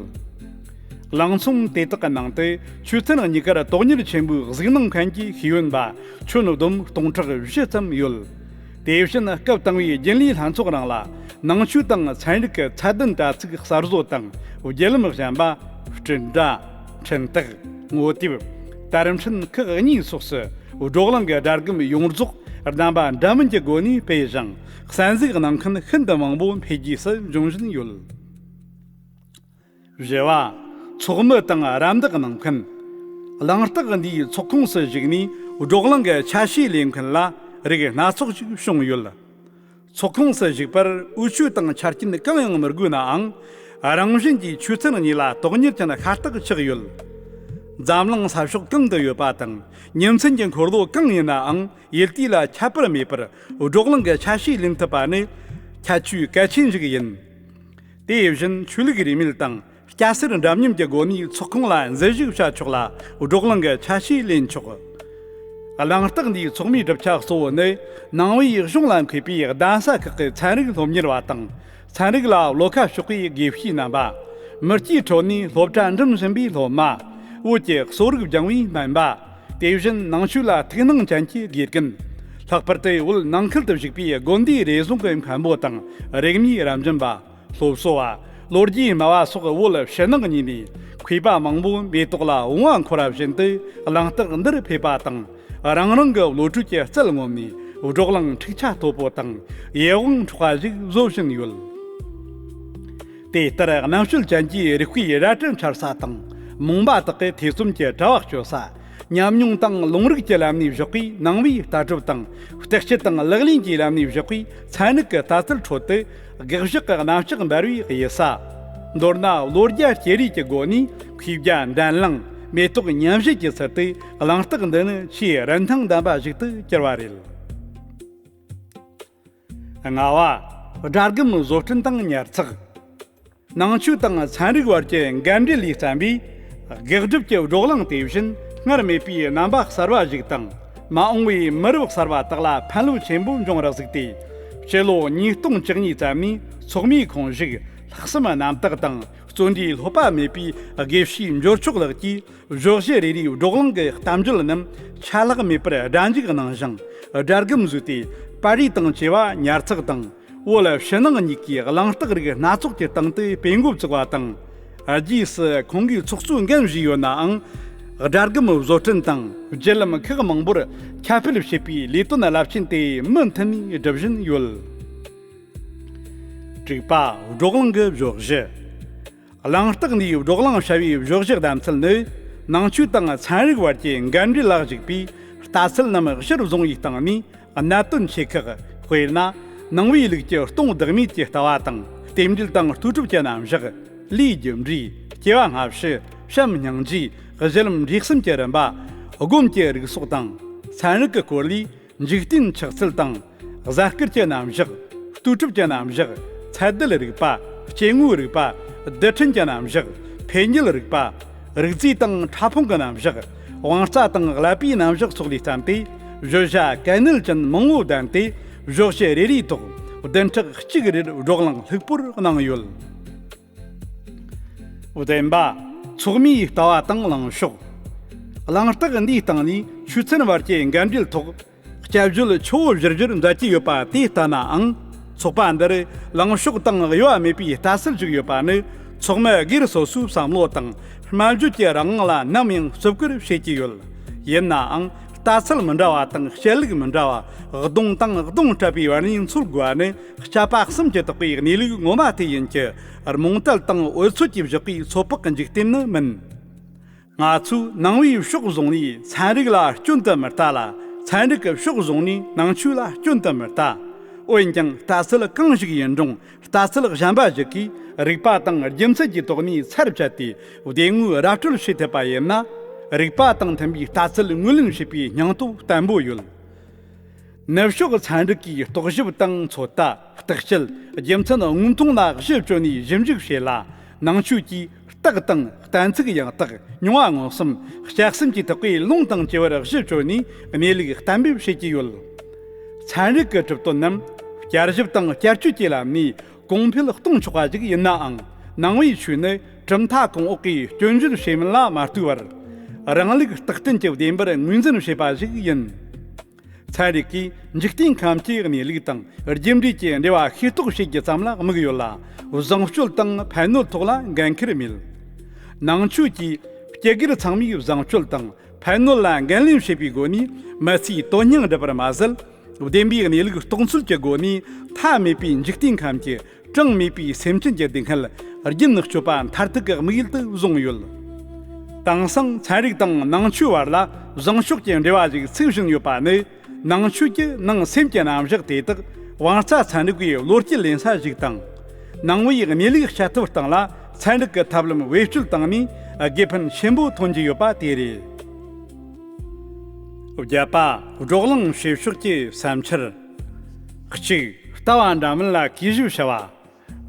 གླེང་ཚོམས་དེ་དག་གི་ནང་དུ་ཆོས་ཚན་གཉིས་ཀར་དོན་གཉེར་ཆེན་པོའི་གཟིགས་སྣང་མཁན་གྱི་ཤེས་ཡོན་པ་ཁྱོན་བསྡོམས་སྟོང་ཕྲག་བཞི་ཙམ་ཡོད། དེ་བཞིན་སྐབས་དང་པོའི་རྒྱུན་ལས་ལྷན་ཚོགས་རང་ལ་ནང་ཆོས་དང་ཚན་རིག་གི་ཚད་ལྡན་དྲ་ཚིགས་གསར་བཟོ་དང་བརྒྱུད་ལམ་གཞན་པ། སྤྲིན་བརྡ། འཕྲིན་སྟེགས། ངོ་དེབ། དར་འཕྲིན་ཁག་གཉིས་སོགས་སུ་བགྲོ་གླེང་གི་སྒྲ་སྒམ་ཡོངས་རྫོགས་རྣམ་པ་འདྲ་མིན་གྱི་སྒོ་ནས་སྤེལ་ཞིང་། གསན་གཟིགས་གནང་མཁན་ཤིན་ཏུ་མང་པོ་འཕེལ་རྒྱས་སུ་འབྱུང་བཞིན་ཡོད། བཞི་བ། ཚོགས་མི་དང་རམ་འདེགས་གནང་མཁན། གླེང་སྟེགས་འདིའི་ཚོགས་ཁོངས་སུ་ཞུགས་ནས་བགྲོ་གླེང་གི་ཆ་ཤས་ལེན་མཁན་ལ་རིགས་སྣ་ཚོགས་ཤིག་བྱུང་ཡོད། ཚོགས་ཁོངས་སུ་ཞུགས་པར་འོས་ཆོས་དང་ཆ་རྐྱེན་གང་ཡང་མི་དགོས་ནའང་། རང་བཞིན་གྱིས་ཆོས་ཚན་གཉིས་ལ་དོན་གཉེར་ཅན་ཤ་སྟག་ཆགས་ཡོད། འཛམ་གླིང་ས་ཕྱོགས་གང་དུ་ཡོད་པ་དང་ཉིན་མཚན་གྱི་འཁོར་ལོ་གང་ཡིན་ནའང་ཡུལ་དུས་ལ་ཁྱད་པར་མེད་པར་བགྲོ་གླེང་གི་ཆ་ཤས་ལེན་ཐུབ་པ་ནི་ཁྱད་ཆོས་གལ་ཆེན་ཞིག་ཡིན། དེ་བཞིན་ཆོས་ལུགས་རིས་མེད་དང་། སྐྱ་སེར་འདྲ་མཉམ་གྱི་སྒོ་ནས་ཚོགས་ཁོངས་ལ་འཛུལ་ཞུགས་བྱ་ཆོག་ལ་བགྲོ་གླེང་གི་ཆ་ཤས་ལེན་ཆོག། གླེང་སྟེགས་འདིའི་ཚོགས་མིའི་གྲུབ་ཆ་གཙོ་བོ་ནི་ནང་པའི་གཞུང་ལ་མཁས་པའི་གདན་ས་ཁག་གི་ཚན་རིག་སློབ་གཉེར་བ་དང་ཚན་རིག་ལ་བློ་ཁ་ཕྱོགས་པའི་དགེ་བཤེས་རྣམ་པ། མི་སྐྱའི་ཁྲོད་ནས་སློབ་གྲྭ་འགྲིམ་བཞིན་པའི་སློབ་མ། བོད་ཀྱི་གསོ་རིག་སྦྱང་བའི་སྨན་པ། དེ་བཞིན་ནང་ཆོས་ལ་ཐུགས་སྣང་ཅན་གྱི་དགེ་རྒན། ལྷག་པར་དུ་བོད་ནང་ཁུལ་དུ་བཞུགས་པའི་དགོན་སྡེའི་རེ་ཟུང་གི་མཁན་པོ་དང་རིག་གནས་རབ་འབྱམས་པ། སློབ་གསོ་བ། ལོ་རྒྱུས་སྨྲ་བ་སོགས་བོད་ཕྱི་ནང་གཉིས་ནས་མཁས་པ་མང་པོ་མེ་ཏོག་ལ་བུང་བ་འཁོར་བ་བཞིན་དུ་གླེང་སྟེགས་འདིར་ཕེབས་པ་དང་། རང་རང་གི་བློ་གྲོས་ཀྱི་རྩལ་ངོམས་ནས་བགྲོ་གླེང་འཁྲིག་ཆ་དོད་པོ་དང་ཡིད་དབང་འཕྲོག་པ་ཞིག་བཟོ་བཞིན་ཡོད། དེ་ལྟར་རྣམ་དཔྱོད་ཅན་གྱི་རིག་པའི་རལ་གྲི་འཕྱར་ས་དང་། རྨོངས་པ་དག་གི་ཐེ་ཚོམ་གྱི་དྲ་བ་གཅོད་ས། ཉམས་མྱོང་དང་ལུང་རིགས་ཀྱི་ལམ་ནས་བཞག་པའི་ནང་པའི་ལྟ་གྲུབ་དང་། བརྟག་དཔྱད་དང་ལག་ལེན་གྱི་ལམ་ནས་བཞག་པའི་ཚན་རིག་གི་ལྟ་ཚུལ་ཁྲོད་དུ། དགག་གཞག་གི་གནམ་ལྕགས་འབར་བའི་གཡུལ་ས། མདོར་ན་བློ་རྒྱ་སྐྱེད་རིས་ཀྱི་སྒོ་ནས་མཁས་རྒྱ་འགྲན་གླེང་མེ་ཏོག་མཉམ་བཞད་ཀྱི་ཚུལ་དུ་གླེང་སྟེགས་འདི་ནི་ཆེས་རིན་ཐང་ལྡན་པ་ཞིག་ཏུ་གྱུར་པ་རེད། ལྔ་བ། སྒྲ་སྒམ་བཟོ་སྐྲུན་དང་ཉར་ཚགས། ནང་ཆོས་དང་ཚན་རིག་བར་གྱི་འགལ་འབྲེལ་ལས་བརྩམས་པའི་དགག་སྒྲུབ་ཀྱི་བགྲོ་གླེང་དེ་བཞིན་སྔར་མེད་པའི་རྣམ་པ་གསར་བ་ཞིག་དང་། མ་འོངས་པའི་མི་རབས་གསར་བ་དག་ལ་ཕན་རླབས་ཆེན་པོ་འབྱུང་བར་གཟིགས་ཏེ། སྤྱི་ལོ་ཉིས་སྟོང་བཅུ་གཉིས་ཙམ་ནས་ཚོགས་མིའི་ཁོངས་ཞུགས་ལྷག་བསམ་རྣམ་དག་དང་བརྩོན་འགྲུས་ལྷོད་པ་མེད་པའི་དགེ་བཤེས་འབྱོར་ཕྱུག་ལགས་ཀྱིས། བཞོགས་ཞི་རེ་རེའི་བགྲོ་གླེང་གི་གཏམ་བརྗོད་རྣམས་ཆད་ལྷག་མེད་པར་སྒྲ་འཇུག་གནང་ཞིང་། སྒྲ་སྒམ་བཟོས་ཏེ་པར་རིས་དང་བཅས་པ་ཉར་ཚགས་དང་། བོད་ཕྱི་ནང་གཉིས་ཀའི་གླེང་སྟེགས་རིགས་སྣ་ཚོགས་ཀྱི་སྟེང་དུ་སྤེལ་འགོ་བཙུགས་པ་དང་། རྗེས་སུ་ཁོང་གིས་ཚོགས་གཙོའི་འགན་བཞེས་ཡོད་ནའང་། སྒྲ་སྒམ་བཟོ་སྐྲུན་དང་བརྒྱུད་ལམ་ཁག་མང་པོར་ཁྱབ་སྤེལ་བྱེད་པའི་ལས་དོན་རླབས་ཆེན་དེ་མུ་མཐུད་ནས་སྒྲུབ་བཞིན་ཡོད། དྲུག་པ། བགྲོ་གླེང་གི་བཞོགས་ཞི། གླེང་སྟེགས་འདིའི་བགྲོ་གླེང་བྱ་བའི་བཞོགས་ཞི་གདམ་ཚུལ་ནི། ནང་ཆོས་དང་ཚན་རིག་བར་གྱི་འགལ་འབྲེལ་ལ་གཞིགས་པའི་ལྟ་ཚུལ་རྣམས་གཞིར་བཟུང་བའི་སྟེང་ནས་གནད་དོན་ཆེ་ཁག། དཔེར་ན། ནང་པའི་ལུགས་ཀྱི་སྟོང་བདག་མེད་ཀྱི་ལྟ་བ་དང་། རྟེན་འབྲེལ་དང་ལྟོས་གྲུབ་ཀྱི་རྣམ་གཞག། ལས་རྒྱུ་འབྲས། སྐྱེ་བ་སྔ་ཕྱི། བྱམས་སྙིང་རྗེ། གཞི་ལམ་འབྲས་གསུམ་གྱི་རིམ་པ། སྒོམ་གྱི་རིགས་སོགས་དང་། ཚན་རིག་གི་སྐོར་ལས། འཇིག་རྟེན་ཆགས་ཚུལ་དང་། གཟའ་སྐར་གྱི་རྣམ་གཞག། ལྟོས་གྲུབ་ཀྱི་རྣམ་གཞག། ཚད་ལྡན་རིག་པ། སྐྱེ་དངོས་རིག་པ། རྡུལ་ཕྲན་གྱི་རྣམ་གཞག། འཕེལ་འགྱུར་རིག་པ། རིག་རྫས་དང་ཕྲ་ཕུང་གི་རྣམ་གཞག། དབང་རྩ་དང་ཀླད་པའི་རྣམ་གཞག་སོགས་ལས་བརྩམས་ཏེ། བརྗོད་བྱ་གལ་གནད་ཅན་མང་བོ་ལྡན་ཏེ། བཞོགས་ཞི་རེ་རེའི་ཐོག་བདུན་ཕྲག་གཅིག་རེར་བགྲོ་གླེང་ལྷུག་པོར་གནང་ཡོད། བདུན་པ། ཚོགས་མིའི་ལྟ་བ་དང་གླེང་ཕྱོགས། གླེང་སྟེགས་འདིའི་སྟེང་ནས་ཆོས་ཚན་བར་གྱི་འགལ་འབྲེལ་ཐོག་སྐྱབས་བཅོལ་ཆུ་བོ་བཞུར་བཞུར་མཛད་ཀྱི་ཡོད་པ་དེ་ལྟ་ནའང་། ཚོགས་པ་འདིར་ལངས་ཕྱོགས་དང་དབྱེ་བ་མེད་པའི་ལྟ་ཚུལ་ཞིག་ཡོད་པ་ནི། ཚོགས་མི་སྒེར་སོ་སོའི་བསམ་བློ་དང་སྨྲ་བརྗོད་ཀྱི་རང་དབང་ལ་ནམ་ཡང་བརྩི་བཀུར་བྱེད་ཀྱི་ཡོད། ཡིན་ནའང་། ལྟ་ཚུལ་མི་འདྲ་བ་དང་བཤད་ལུགས་མི་འདྲ་བ། གདོང་དང་གདོང་སྤྲད་པའི་བར་ནས་འཚོལ་དགོས་པ་ནི། དཔྱད་པ་གསུམ་གྱིས་དག་པའི་གནས་ལུགས་ངོ་མ་དེ་ཡིན་གྱི། རྨོངས་དད་དང་འུ་ཚོད་ཀྱིས་བཞག་པའི་ཚོད་དཔག་གི་འཇིག་རྟེན་ནི་མིན། ང་ཚོས་ནང་པའི་ཕྱོགས་བཟུང་ནས་ཚན་རིག་ལ་སྐྱོན་དུ་མི་ལྟ་ལ། ཚན་རིག་གི་ཕྱོགས་བཟུང་ནས་ནང་ཆོས་ལ་སྐྱོན་དུ་མི་ལྟ། འོན་ཀྱང་ལྟ་ཚུལ་གང་ཞིག་ཡིན་རུང་། ལྟ་ཚུལ་གཞན་པ་ཞིག་གིས་རིགས་པ་དང་རྒྱུ་མཚན་གྱི་ཐོག་ནས་ཚར་བཅད་དེ། བདེན་དངོས་ར་སྤྲོད་བྱེད་ཐུབ་པ་ཡིན་ན། རིགས་པ་དང་མཐུན་པའི་ལྟ་ཚུལ་ངོས་ལེན་བྱེད་པའི་སྙིང་སྟོབས་བརྟན་པོ་ཡོད། ནུབ་ཕྱོགས་ཚན་རིག་གིས་རྟོག་ཞིབ་དང་ཚོད་ལྟ། བརྟག་དཔྱད། རྒྱུ་མཚན་དངོས་མཐོང་ལ་གཞི་བཅོལ་ནས་ཞིབ་འཇུག་བྱེད་ལ། ནང་ཆོས་ཀྱིས་རྟགས་དང་གཏན་ཚིགས་ཡང་དག། མྱོང་བ་མངོན་སུམ། སྐྱག་གསུམ་གྱིས་དག་པའི་ལུང་དང་བཅས་པར་གཞི་བཅོལ་ནས་གནས་ལུགས་གཏན་འབེབས་བྱེད་ཀྱི་ཡོད། ཚན་རིག་གི་གྲུབ་དོན་རྣམས་བསྐྱར་ཞིབ་དང་བསྐྱར་བཅོས་ཀྱི་ལམ་ནས་གོང་འཕེལ་གཏོང་ཆོག་པ་ཞིག་ཡིན་ནའང་། ནང་པའི་ཆོས་ནི་གྲུབ་མཐའ་གོང་འོག་གིས་སྐྱོན་བརྗོད་བྱེད་མིན་ལ་མ་ལྟོས་པར། རང་ལུགས་རྟགས་རྟེན་གྱི་བདེན་པར་ངོས་འཛིན་བྱེད་པ་ཞིག་ཡིན། ཚན་རིག་གིས་འཇིག་རྟེན་ཁམས་ཀྱི་གནས་ལུགས་དང་རྒྱུ་འབྲས་ཀྱི་འབྲེལ་བ་ཤེས་རྟོགས་བྱེད་རྒྱུ་ཙམ་ལ་དམིགས་ཡོད་ལ། བཟང་སྤྱོད་དང་ཕན་གནོད་ཐོག་ལ་འགན་འཁུར་མེད། ནང་ཆོས་ཀྱིས་སྤྱི་སྒེར་ཚང་མའི་བཟང་སྤྱོད་དང་ཕན་གནོད་ལ་འགན་ལེན་བྱེད་པའི་སྒོ་ནས་མི་ཚེའི་དོན་སྙིང་སྒྲུབ་པར་མ་ཟད། བདེན་པའི་གནས་ལུགས་རྟོགས་ཚུལ་གྱི་སྒོ་ནས་མཐའ་མེད་པའི་འཇིག་རྟེན་ཁམས་ཀྱི་གྲངས་མེད་པའི་སེམས་ཅན་གྱི་སྡུག་བསྔལ་རྒྱུན་གཅོད་པ་མཐར་ཐུག་གི་དམིགས་ཡུལ་དུ་བཟུང་ཡོད། དེང་སང་ཚན་རིག་དང་ནང་ཆོས་བར་ལ་བཟང་ཕྱོགས་ཀྱི་འབྲེལ་བ་ཞིག་ཚུགས་བཞིན་ཡོད་པ་ནི། ནང་ཆོས་ཀྱི་ནང་སེམས་ཀྱི་རྣམ་གཞག་དེ་དག་དབང་རྩ་ཚན་རིག་པའི་བློ་སྐྱེད་ལེན་ས་ཞིག་དང་། ནང་པའི་གནས་ལུགས་བཤད་ཐབས་སྟངས་ལ་ཚན་རིག་གི་ཐབས་ལམ་བེད་སྤྱོད་བཏང་ནས་དགེ་ཕན་ཆེན་པོ་ཐོན་གྱི་ཡོད་པ་དེ་རེད། བརྒྱད་པ། བགྲོ་གླེང་བྱེད་ཕྱོགས་ཀྱི་བསམ་འཆར། གཅིག་ལྟ་བ་འདྲ་མིན་ལ་གུས་ཞབས་བྱ་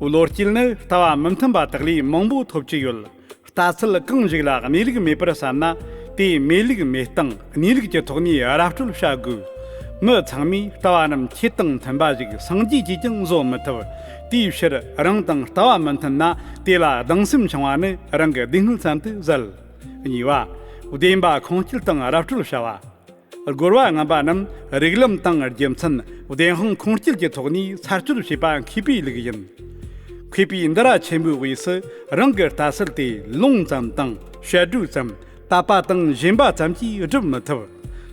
བ། བློ་སྐྱེད་ནི་ལྟ་བ་མི་མཐུན་པ་དག་ལས་མང་པོ་ཐོབ་ཀྱི་ཡོད། ལྟ་ཚུལ་གང་ཞིག་ལ་གནས་ལུགས་མེད་པར་བསམ་ན། དེའི་མེད་ལུགས་མེད་སྟངས་གནས་ལུགས་ཀྱི་ཐོག་ནས་ར་སྤྲོད་བྱ་དགོས། མི་ཚང་མས་ལྟ་བ་རྣམས་ཁྱད་དང་མཐུན་པ་ཞིག་སངས་རྒྱས་ཀྱིས་ཀྱང་བཟོ་མི་ཐུབ། དེའི་ཕྱིར་རང་དང་ལྟ་བ་མི་མཐུན་ན། དེ་ལ་སྡང་སེམས་འཆང་བ་ནི་རང་གི་སྡུག་བསྔལ་ཙམ་དུ་ཟད། གཉིས་པ། བདེན་པ་ཁུངས་སྐྱེལ་དང་ར་སྤྲོད་བྱ་བ། རྒོལ་བ་ངན་པ་རྣམས་རིགས་ལམ་དང་རྒྱུ་མཚན། བདེན་དཔང་ཁུངས་སྐྱེལ་གྱི་ཐོག་ནས་ཚར་གཅོད་བྱེད་པ་མཁས་པའི་ལུགས་ཡིན། མཁས་པའི་འདུལ་བ་ཆེན་པོའི་དབུས་སུ་རང་གི་ལྟ་ཚུལ་དེ་ལུང་ཙམ་དང་བཤད་སྒྲོས་ཙམ། དད་པ་དང་ཞེན་པ་ཙམ་གྱིས་སྒྲུབ་མི་ཐུབ།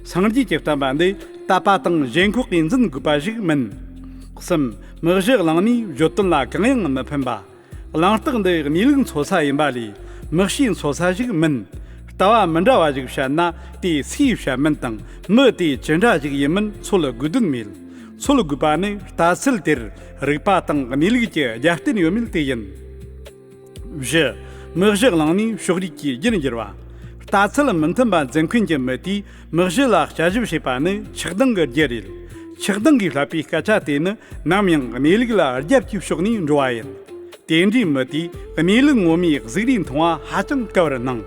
སངས་རྒྱས་ཀྱི་བསྟན་པ་འདི་དད་པ་དང་ཞེན་ཁོག་གིས་འཛིན་དགོས་པ་ཞིག་མིན། གསུམ། མི་གཞི་བླངས་ནས་བརྗོད་དོན་ལ་གང་ཡང་མི་ཕན་པ། གླེང་སྟེགས་འདི་གནས་ལུགས་འཚོལ་ས་ཡིན་པ་ལས་མི་གཤིས་འཚོལ་ས་ཞིག་མིན། ལྟ་བ་མི་འདྲ་བ་ཞིག་བཤད་ན་དེ་སུའི་བཤད་མིན་དང་མི་དེ་ཅི་འདྲ་ཞིག་ཡིན་མིན་འཚོལ་དགོས་དོན་མེད། འཚོལ་དགོས་པ་ནི་ལྟ་ཚུལ་དེར་རིགས་པ་དང་གནས་ལུགས་ཀྱི་རྒྱབ་རྟེན་ཡོད་མེད་དེ་ཡིན། བཞི། མི་གཞི་བླངས་ནས་ཕྱོགས་རིས་ཀྱི་རྒྱུར་འགྱུར་བ། ལྟ་ཚུལ་མི་མཐུན་པ་འཛིན་མཁན་གྱི་མི་དེས་མི་གཞི་ལ་དཔྱད་ཞིབ་བྱེད་པ་ནི་ཆགས་སྡང་གི་རྒྱུ་རེད། ཆགས་སྡང་གིས་བསླད་པའི་སྐད་ཆ་དེ་ནི་ནམ་ཡང་གནས་ལུགས་ལ་རྒྱབ་ཀྱི་ཕྱོགས་ནས་འགྲོ་བ་ཡིན། དེ་འདྲའི་མི་དེས་གནས་ལུགས་ངོ་མའི་གཟུགས་རིས་མཐོང་བ་ཧ་ཅང་དཀའ་བར་སྣང་།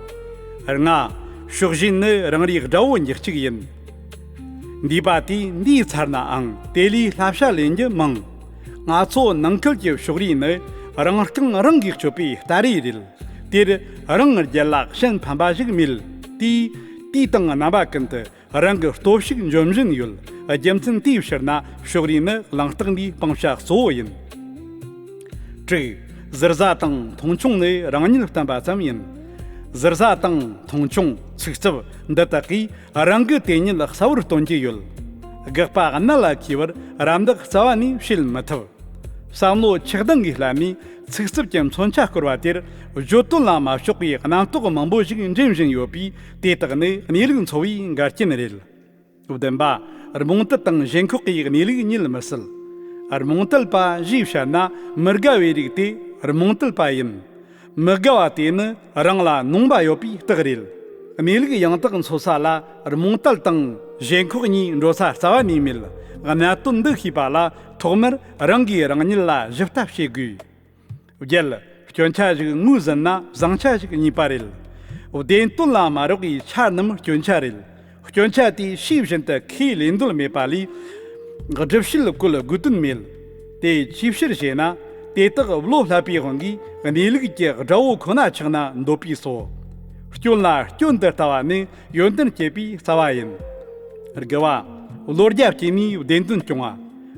ལྔ། ཕྱོགས་ཞེན་ནི་རང་རེའི་དགྲ་བོ་འཇིགས་གཅིག་ཡིན། འདས་པ་དེས་འདས་ཚར་ནའང་དེ་ལས་བསླབ་བྱ་ལེན་རྒྱུ་མང་། ང་ཚོ་ནང་ཁུལ་གྱི་ཕྱོགས་རིས་ནི་རང་རྐང་རང་གིས་གཅོད་པའི་སྟ་རེ་རེད། དེར་རང་རྒྱལ་ལ་ཞེན་ཕམ་པ་ཞིག་མེད། དེས་དུས་དང་རྣམ་པ་ཀུན་ཏུ་རང་གི་སྟོབས་ཤུགས་འཇོམས་བཞིན་ཡོད། རྒྱུ་མཚན་དེའི་ཕྱིར་ན་ཕྱོགས་རིས་ནི་གླེང་སྟེགས་འདིའི་སྤང་བྱ་གཙོ་བོ་ཡིན། དྲུག་ཟུར་ཟ་དང་མཐོང་ཆུང་ནི་རང་ཉིད་བསྟན་པ་ཙམ་ཡིན། ཟུར་ཟ་དང་མཐོང་ཆུང་ཚིག་རྩུབ་འདི་དག་གིས་རང་གི་དེ་ཉིད་གསལ་བོར་སྟོན་གྱི་ཡོད། དགག་པ་གནད་ལ་འཁེལ་བར་རམ་འདེགས་རྩ་བ་ནས་བྱེད་མི་ཐུབ། བསམ་བློ་ཆགས་སྡང་གིས་བསླད་ནས་ཚིག་རྩུབ་ཀྱི་མཚོན་ཆ་བསྐོར་བ་དེར་བརྗོད་དོན་ལ་མ་ཕྱོགས་པའི་རྣམ་རྟོག་མང་པོ་ཞིག་འདྲེན་བཞིན་ཡོད་པས། དེ་དག་ནི་གནས་ལུགས་འཚོ་བའི་འགལ་རྐྱེན་རེད། བདུན་པ། རྨོངས་དད་དང་ཞེན་ཁོག་གིས་གནས་ལུགས་རྙེད་མི་སྲིད། རྨོངས་དད་པ་ཞེས་བཤད་ན་མི་དགའ་བའི་རིགས་དེ་རྨོངས་དད་པ་ཡིན། མི་དགའ་བ་དེ་ནི་རང་ལ་ནོངས་པ་ཡོད་པའི་རྟགས་རེད། གནས་ལུགས་ཡང་དག་འཚོལ་ས་ལ་རྨོངས་དད་དང་ཞེན་ཁོག་གཉིས་འགྲོ་ས་རྩ་བ་ནས་མེད། གནད་དོན་འདི་ཤེས་པ་ལ་ཐོག་མར་རང་གིས་རང་ཉིད་ལ་ཞིབ་ལྟ་བྱེད་དགོས། བརྒྱད། སྐྱོན་ཆ་ཞིག་ངོས་ཟིན་ན་བཟང་ཆ་ཞིག་རྙེད་པ་རེད། བདེན་དོན་ལ་མ་རོགས་པའི་ཆ་རྣམས་སྐྱོན་ཆ་རེད། སྐྱོན་ཆ་དེ་ཤེས་བཞིན་དུ་ཁས་ལེན་འདོད་མེད་པ་ལས། སྒྲུབ་བྱེད་བཀོལ་དགོས་དོན་མེད། དེ་ཅིའི་ཕྱིར་ཞེ་ན། དེ་དག་བློ་བསླད་པའི་དབང་གིས་གནས་ལུགས་ཀྱི་དགྲ་བོ་ཁོ་ན་ཆགས་ན་འདོད་པས་སོ། སྐྱོན་ལ་སྐྱོན་དུ་ལྟ་བ་ནི་ཡོན་ཏན་སྐྱེད་པའི་རྩ་བ་ཡིན། དགུ་བ། བ། ལོ་བརྒྱ་སྐྱེས་ནས་བདེན་དོན་སྐྱོང་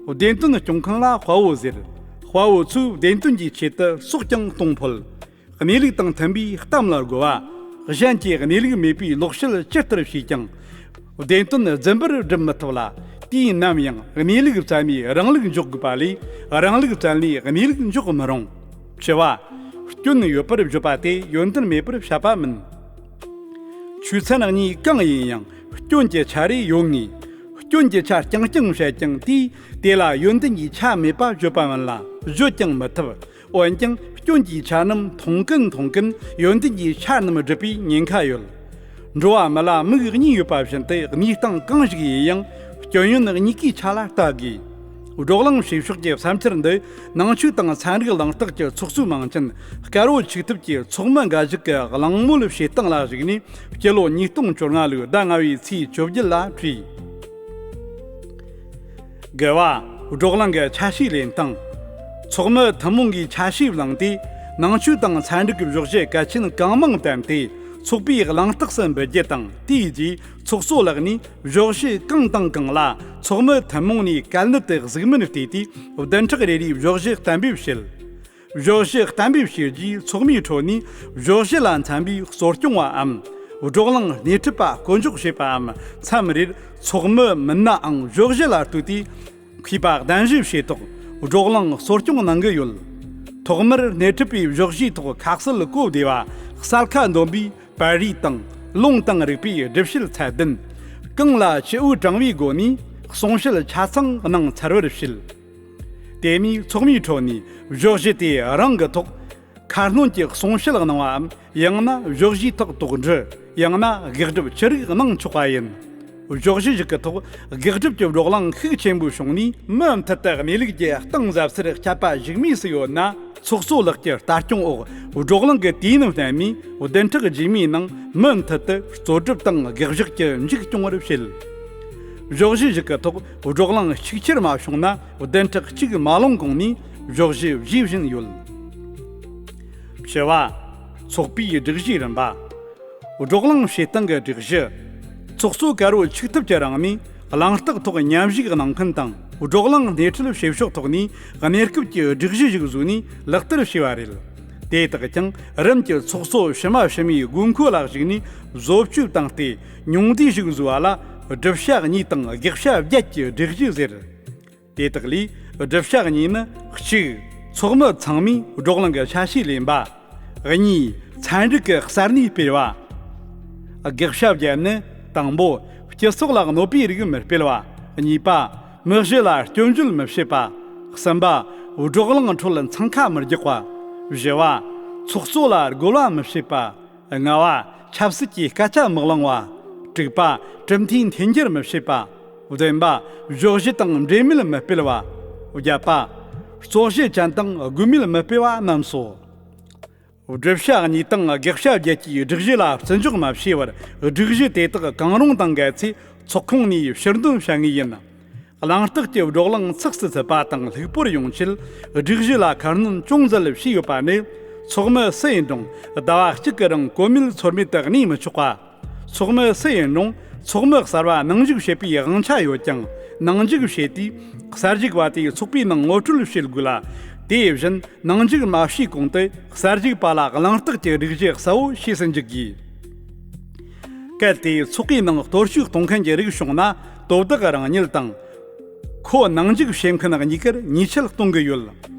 བ། བདེན་དོན་སྐྱོང་མཁན་ལ་དཔའ་བོ་ཟེར། དཔའ་བོ་ཚོས་བདེན་དོན་གྱི་ཆེད་དུ་སྲོག་ཀྱང་གཏོང་ཕོད། གནས་ལུགས་དང་མཐུན་པའི་གཏམ་ལ་རྒོལ་བ། གཞན་གྱི་གནས་ལུགས་མེད་པའི་ལོག་བཤད་ཇི་ལྟར་བྱས་ཀྱང་། བདེན་དོན་རྫུན་པར་སྒྲུབ་མི་ཐུབ་ལ། དུས་ནམ་ཡང་གནས་ལུགས་བཙལ་ནས་རང་ལུགས་འཇོག་དགོས་པ་ལས། རང་ལུགས་བཙལ་ནས་གནས་ལུགས་འཇོག་མི་རུང་། དྲི་བ། སྐྱོན་ཡོད་པར་བརྗོད་པ་དེ་ཡོན་ཏན་མེད་པར་བཤད་པ་མིན། ཆོས་ཚན་གཉིས་གང་ཡིན་ཡང་སྐྱོན་གྱི་ཆ་རེ་ཡོད་ངེས། སྐྱོན་གྱི་ཆ་རྐྱང་རྐྱང་བཤད་ཀྱང་དེས་དེ་ལ་ཡོན་ཏན་གྱི་ཆ་མེད་པ་བརྗོད་པ་མིན་ལ། བརྗོད་ཀྱང་མི་ཐུབ། འོན་ཀྱང་སྐྱོན་གྱི་ཆ་རྣམས་མཐོང་གིན་མཐོང་གིན་ཡོན་ཏན་གྱི་ཆ་རྣམས་སྒྲུབ་པའི་ཉེན་ཁ་ཡོད། འགྲོ་བ་མི་ལ་མིག་གཉིས་ཡོད་པ་བཞིན་དུ་གནས་སྟངས་གང་ཞིག་ཡིན་ཡང་སྐྱོན་ཡོན་གཉིས་ཀའི་ཆ་ལ་ལྟ་དགོས། བགྲོ་གླེང་བྱེད་ཕྱོགས་ཀྱི་བསམ་འཆར་འདི་ནང་ཆོས་དང་ཚན་རིག་གླེང་སྟེགས་ཀྱི་ཚོགས་གཙོའི་མིང་ཅན་དཀར་བོ་ཆིག་ཐུབ་ཀྱི་ཚོགས་མི་འགའ་ཞིག་གི་གླེང་མོལ་བྱེད་སྟངས་ལ་གཞིགས་ནས་སྤྱི་ལོ་ཉིས་སྟོང་བཅོ་ལྔ་ལོའི་ཟླ་ལྔ་བའི་ཚེས་བཅོ་བརྒྱད་ལ་བྲིས། དགུ་བ། བགྲོ་གླེང་གི་ཆ་ཤས་ལེན་སྟངས། ཚོགས་མི་ཐུན་མོང་གིས་ཆ་ཤས་བླངས་ཏེ་ནང་ཆོས་དང་ཚན་རིག་གི་གཞོགས་གཞི་གལ་ཆེན་གང་མང་བསྟན་ཏེ་ཚོགས་པའི་གླེང་སྟེགས་སུ་འབུལ་རྒྱུ་དང་། དེའི་རྗེས་ཚོགས་གཙོ་ལགས་ནས་གཞོགས་གཞི་གང་དང་གང་ལ་ཚོགས་མི་ཐུན་མོང་ནས་གལ་གནད་དུ་གཟིགས་མིན་བལྟས་ཏེ་བདུན་ཕྲག་རེ་རེའི་གཞོགས་གཞི་གཏན་འབེབས་བྱེད། གཞོགས་གཞི་གཏན་འབེབས་བྱས་རྗེས་ཚོགས་མིའི་ཁྲོད་ནས་གཞོགས་གཞི་ལ་འཚམ་པའི་གཙོ་སྐྱོང་བའམ་བགྲོ་གླེང་སྣེ་ཁྲིད་པ་བསྐོ་འཇོག་བྱེད་པའམ། མཚམས་རེར་ཚོགས་མི་མི་སྣའང་གཞོགས་གཞི་ལ་ལྟོས་ཏེ་མཁས་པ་གདན་ཞུ་བྱས་ཐོག་བགྲོ་གླེང་གཙོ་སྐྱོང་གནང་གི་ཡོད། ཐོག་མར་སྣེ་ཁྲིད་པའི་གཞོགས་གཞིའི་ཐོག་ཁ་གསལ་གོ་བདེ་བ། གསལ་ཁ་འདོན་པའི་པར་རིས་དང་ལུང་དང་རིགས་པའི་སྒྲུབ་བྱེད་ཚད་ལྡན། གང་ལ་ཇི་འོས་དྲང་བའི་སྒོ་ནས་གསུང་བཤད་ཆ་ཚང་གནང་ཚར་བར་བྱེད། དེ་མིན་ཚོགས་མིའི་ཁྲོད་ནས་གཞོགས་གཞི་དེ་རང་གི་ཐོག་ཁ་སྣོན་གྱི་གསུང་བཤད་གནང་བའམ། ཡང་ན་གཞོགས་གཞིའི་ཐོག་དོགས་འདྲི། ཡང་ན་དགག་སྒྲུབ་ཅི་རིགས་གནང་ཆོག་པ་ཡིན། གཞོགས་གཞི་ཞིག་གི་ཐོག་དགག་སྒྲུབ་ཀྱི་བགྲོ་གླེང་ཤུགས་ཆེན་པོ་བྱུང་ནས་མུ་མཐུད་དུ་གནས་ལུགས་ཀྱི་སྟངས་གཟབ་སར་དཔྱད་པ་གཞིགས་མུས་སུ་ཡོད་ན། ཚོགས་གཙོ་ལགས་ཀྱི་ལྟ་སྐྱོང་འོག་བགྲོ་གླེང་གི་དུས་ཡུན་བསྟན་མིན་བདུན་ཕྲག་རྗེས་མའི་ནང་མུ་མཐུད་དུ་རྩོད་སྒྲུབ་དང་དགག་བཞག་གི་མཇུག་སྐྱོང་བར་བྱེད། གཞོགས་གཞི་ཞིག་གི་ཐོག་བགྲོ་གླེང་ཤུགས་ཆེར་མ་བྱུང་ན། བདུན་ཕྲག་གཅིག་མ་ལོན་གོང་ནས་གཞོགས་གཞི་བཞེས་བཞིན་ཡོད། དྲི་བ། ཚོགས་པའི་སྒྲིག་གཞིའི་རིམ་པ། བགྲོ་གླེང་བྱེད་སྟངས་ཀྱི་སྒྲིག་གཞི། ཚོགས་གཙོ་དཀར་བོ་ཆིག་ཐུབ་ཀྱིས་རང་ནས་གླེང་སྟེགས་ཐོག་མཉམ་ཞུགས་གནང་མཁན་དང་། བགྲོ་གླེང་སྣེ་ཁྲིད་བྱེད་ཕྱོགས་ཐོག་ནས་གནས་སྐབས་ཀྱི་སྒྲིག་གཞི་ཞིག་བཟོས་ནས་ལག་བསྟར་བྱས་པ་རེད། དེ་དག་ཀྱང་རིམ་གྱིས་ཚོགས་གཙོ་ཕྱི་མ་ཕྱི་མའི་དགོས་མཁོ་ལ་གཞིགས་ནས་བཟོ་བཅོས་བཏང་སྟེ། ཉུང་བསྡུས་ཤིག་བཟོ་བ་ལ་བསྒྲུབ་བྱ་གཉིས་དང་དགག་བྱ་བརྒྱད་ཀྱི་སྒྲིག་གཞི་ཟེར། དེ་དག་ལས་བསྒྲུབ་བྱ་གཉིས་ནི། གཅིག་ཚོགས་མི་ཚང་མས་བགྲོ་གླེང་གི་ཆ་ཤས་ལེན་པ། གཉིས་ཚན་རིག་གི་གསར་གནས་སྤེལ་བ། དགག་བྱ་བརྒྱད་ནི། དང་པོ། སྤྱི་ཚོགས་ལ་གནོད་པའི་རིགས་མི་སྤེལ་བ། གཉིས་པ། མི་གཞི་ལ་སྐྱོན་བརྗོད་མི་བྱེད་པ། གསུམ་པ། བགྲོ་གླེང་ཁྲོད་འཚང་ཁ་མི་རྒྱག་པ། བཞི་བ། ཚོགས་གཙོ་ལ་རྒོལ་བ་མི་བྱེད་པ། ལྔ་བ། ཆབ་སྲིད་ཀྱི་སྐད་ཆ་མི་གླེང་བ། དྲུག་པ། གྲུབ་མཐའི་འཐེན་འཁྱེར་མི་བྱེད་པ། བདུན་པ། གཞོགས་གཞི་དང་འབྲེལ་མོལ་མི་སྤེལ་བ། བརྒྱད་པ། རྩོད་གཞི་ཅན་དང་དགོས་མེད་མི་སྤེལ་བ་རྣམས་སོ། བསྒྲུབ་བྱ་གཉིས་དང་དགག་བྱ་བརྒྱད་ཀྱི་སྒྲིག་གཞི་ལ་བརྩི་འཇོག་མ་བྱས་པར། སྒྲིག་གཞི་དེ་དག་གང་རུང་དང་འགལ་ཚེ་ཚོགས་ཁོངས་ནས་ཕྱིར་འདོན་བྱ་ངེས་ཡིན། གླེང་སྟེགས་ཀྱི་བགྲོ་གླེང་ཚགས་སུ་ཚུད་པ་དང་ལྷུག་པོར་ཡོང་ཆེད་སྒྲིག་གཞི་ལ་ཁ་སྣོན་ཅུང་ཟད་བྱས་ཡོད་པ་ནི། ཚོགས་མི་སུ་ཡིན་རུང་ཟླ་བ་གཅིག་གི་རིང་གོ་མེད་ཚོར་མེད་དུ་གནས་མི་ཆོག་པ། ཚོགས་མི་སུ་ཡིན་རུང་ཚོགས་མི་གསར་བ་ནང་འཇུག་བྱེད་པའི་དབང་ཆ་ཡོད་ཀྱང་། ནང་འཇུག་བྱས་དུས་གསར་ཞུགས་པ་དེས་ཚོགས་པའི་ནང་ངོ་སྤྲོད་བྱེད་དགོས་ལ། དེ་བཞིན་ནང་འཇུག་མ་བྱས་གོང་དུ་གསར་ཞུགས་པ་ལ་གླེང་སྟེགས་ཀྱི་སྒྲིག་གཞི་གསལ་བོ་ཤེས་སུ་འཇུག་དགོས། གལ་ཏེ་ཚོགས་པའི་ནང་གཏོར་བཤིག་གཏོང་མཁན་གྱི་རིགས་བྱུང་ན། དོ་བདག་རང་ཉིད་དང་། ཁོ་ནང་འཇུག་བྱེད་མཁན་གཉིས་ཀར་ཉེས་ཆད་གཏོང་གི་ཡོད།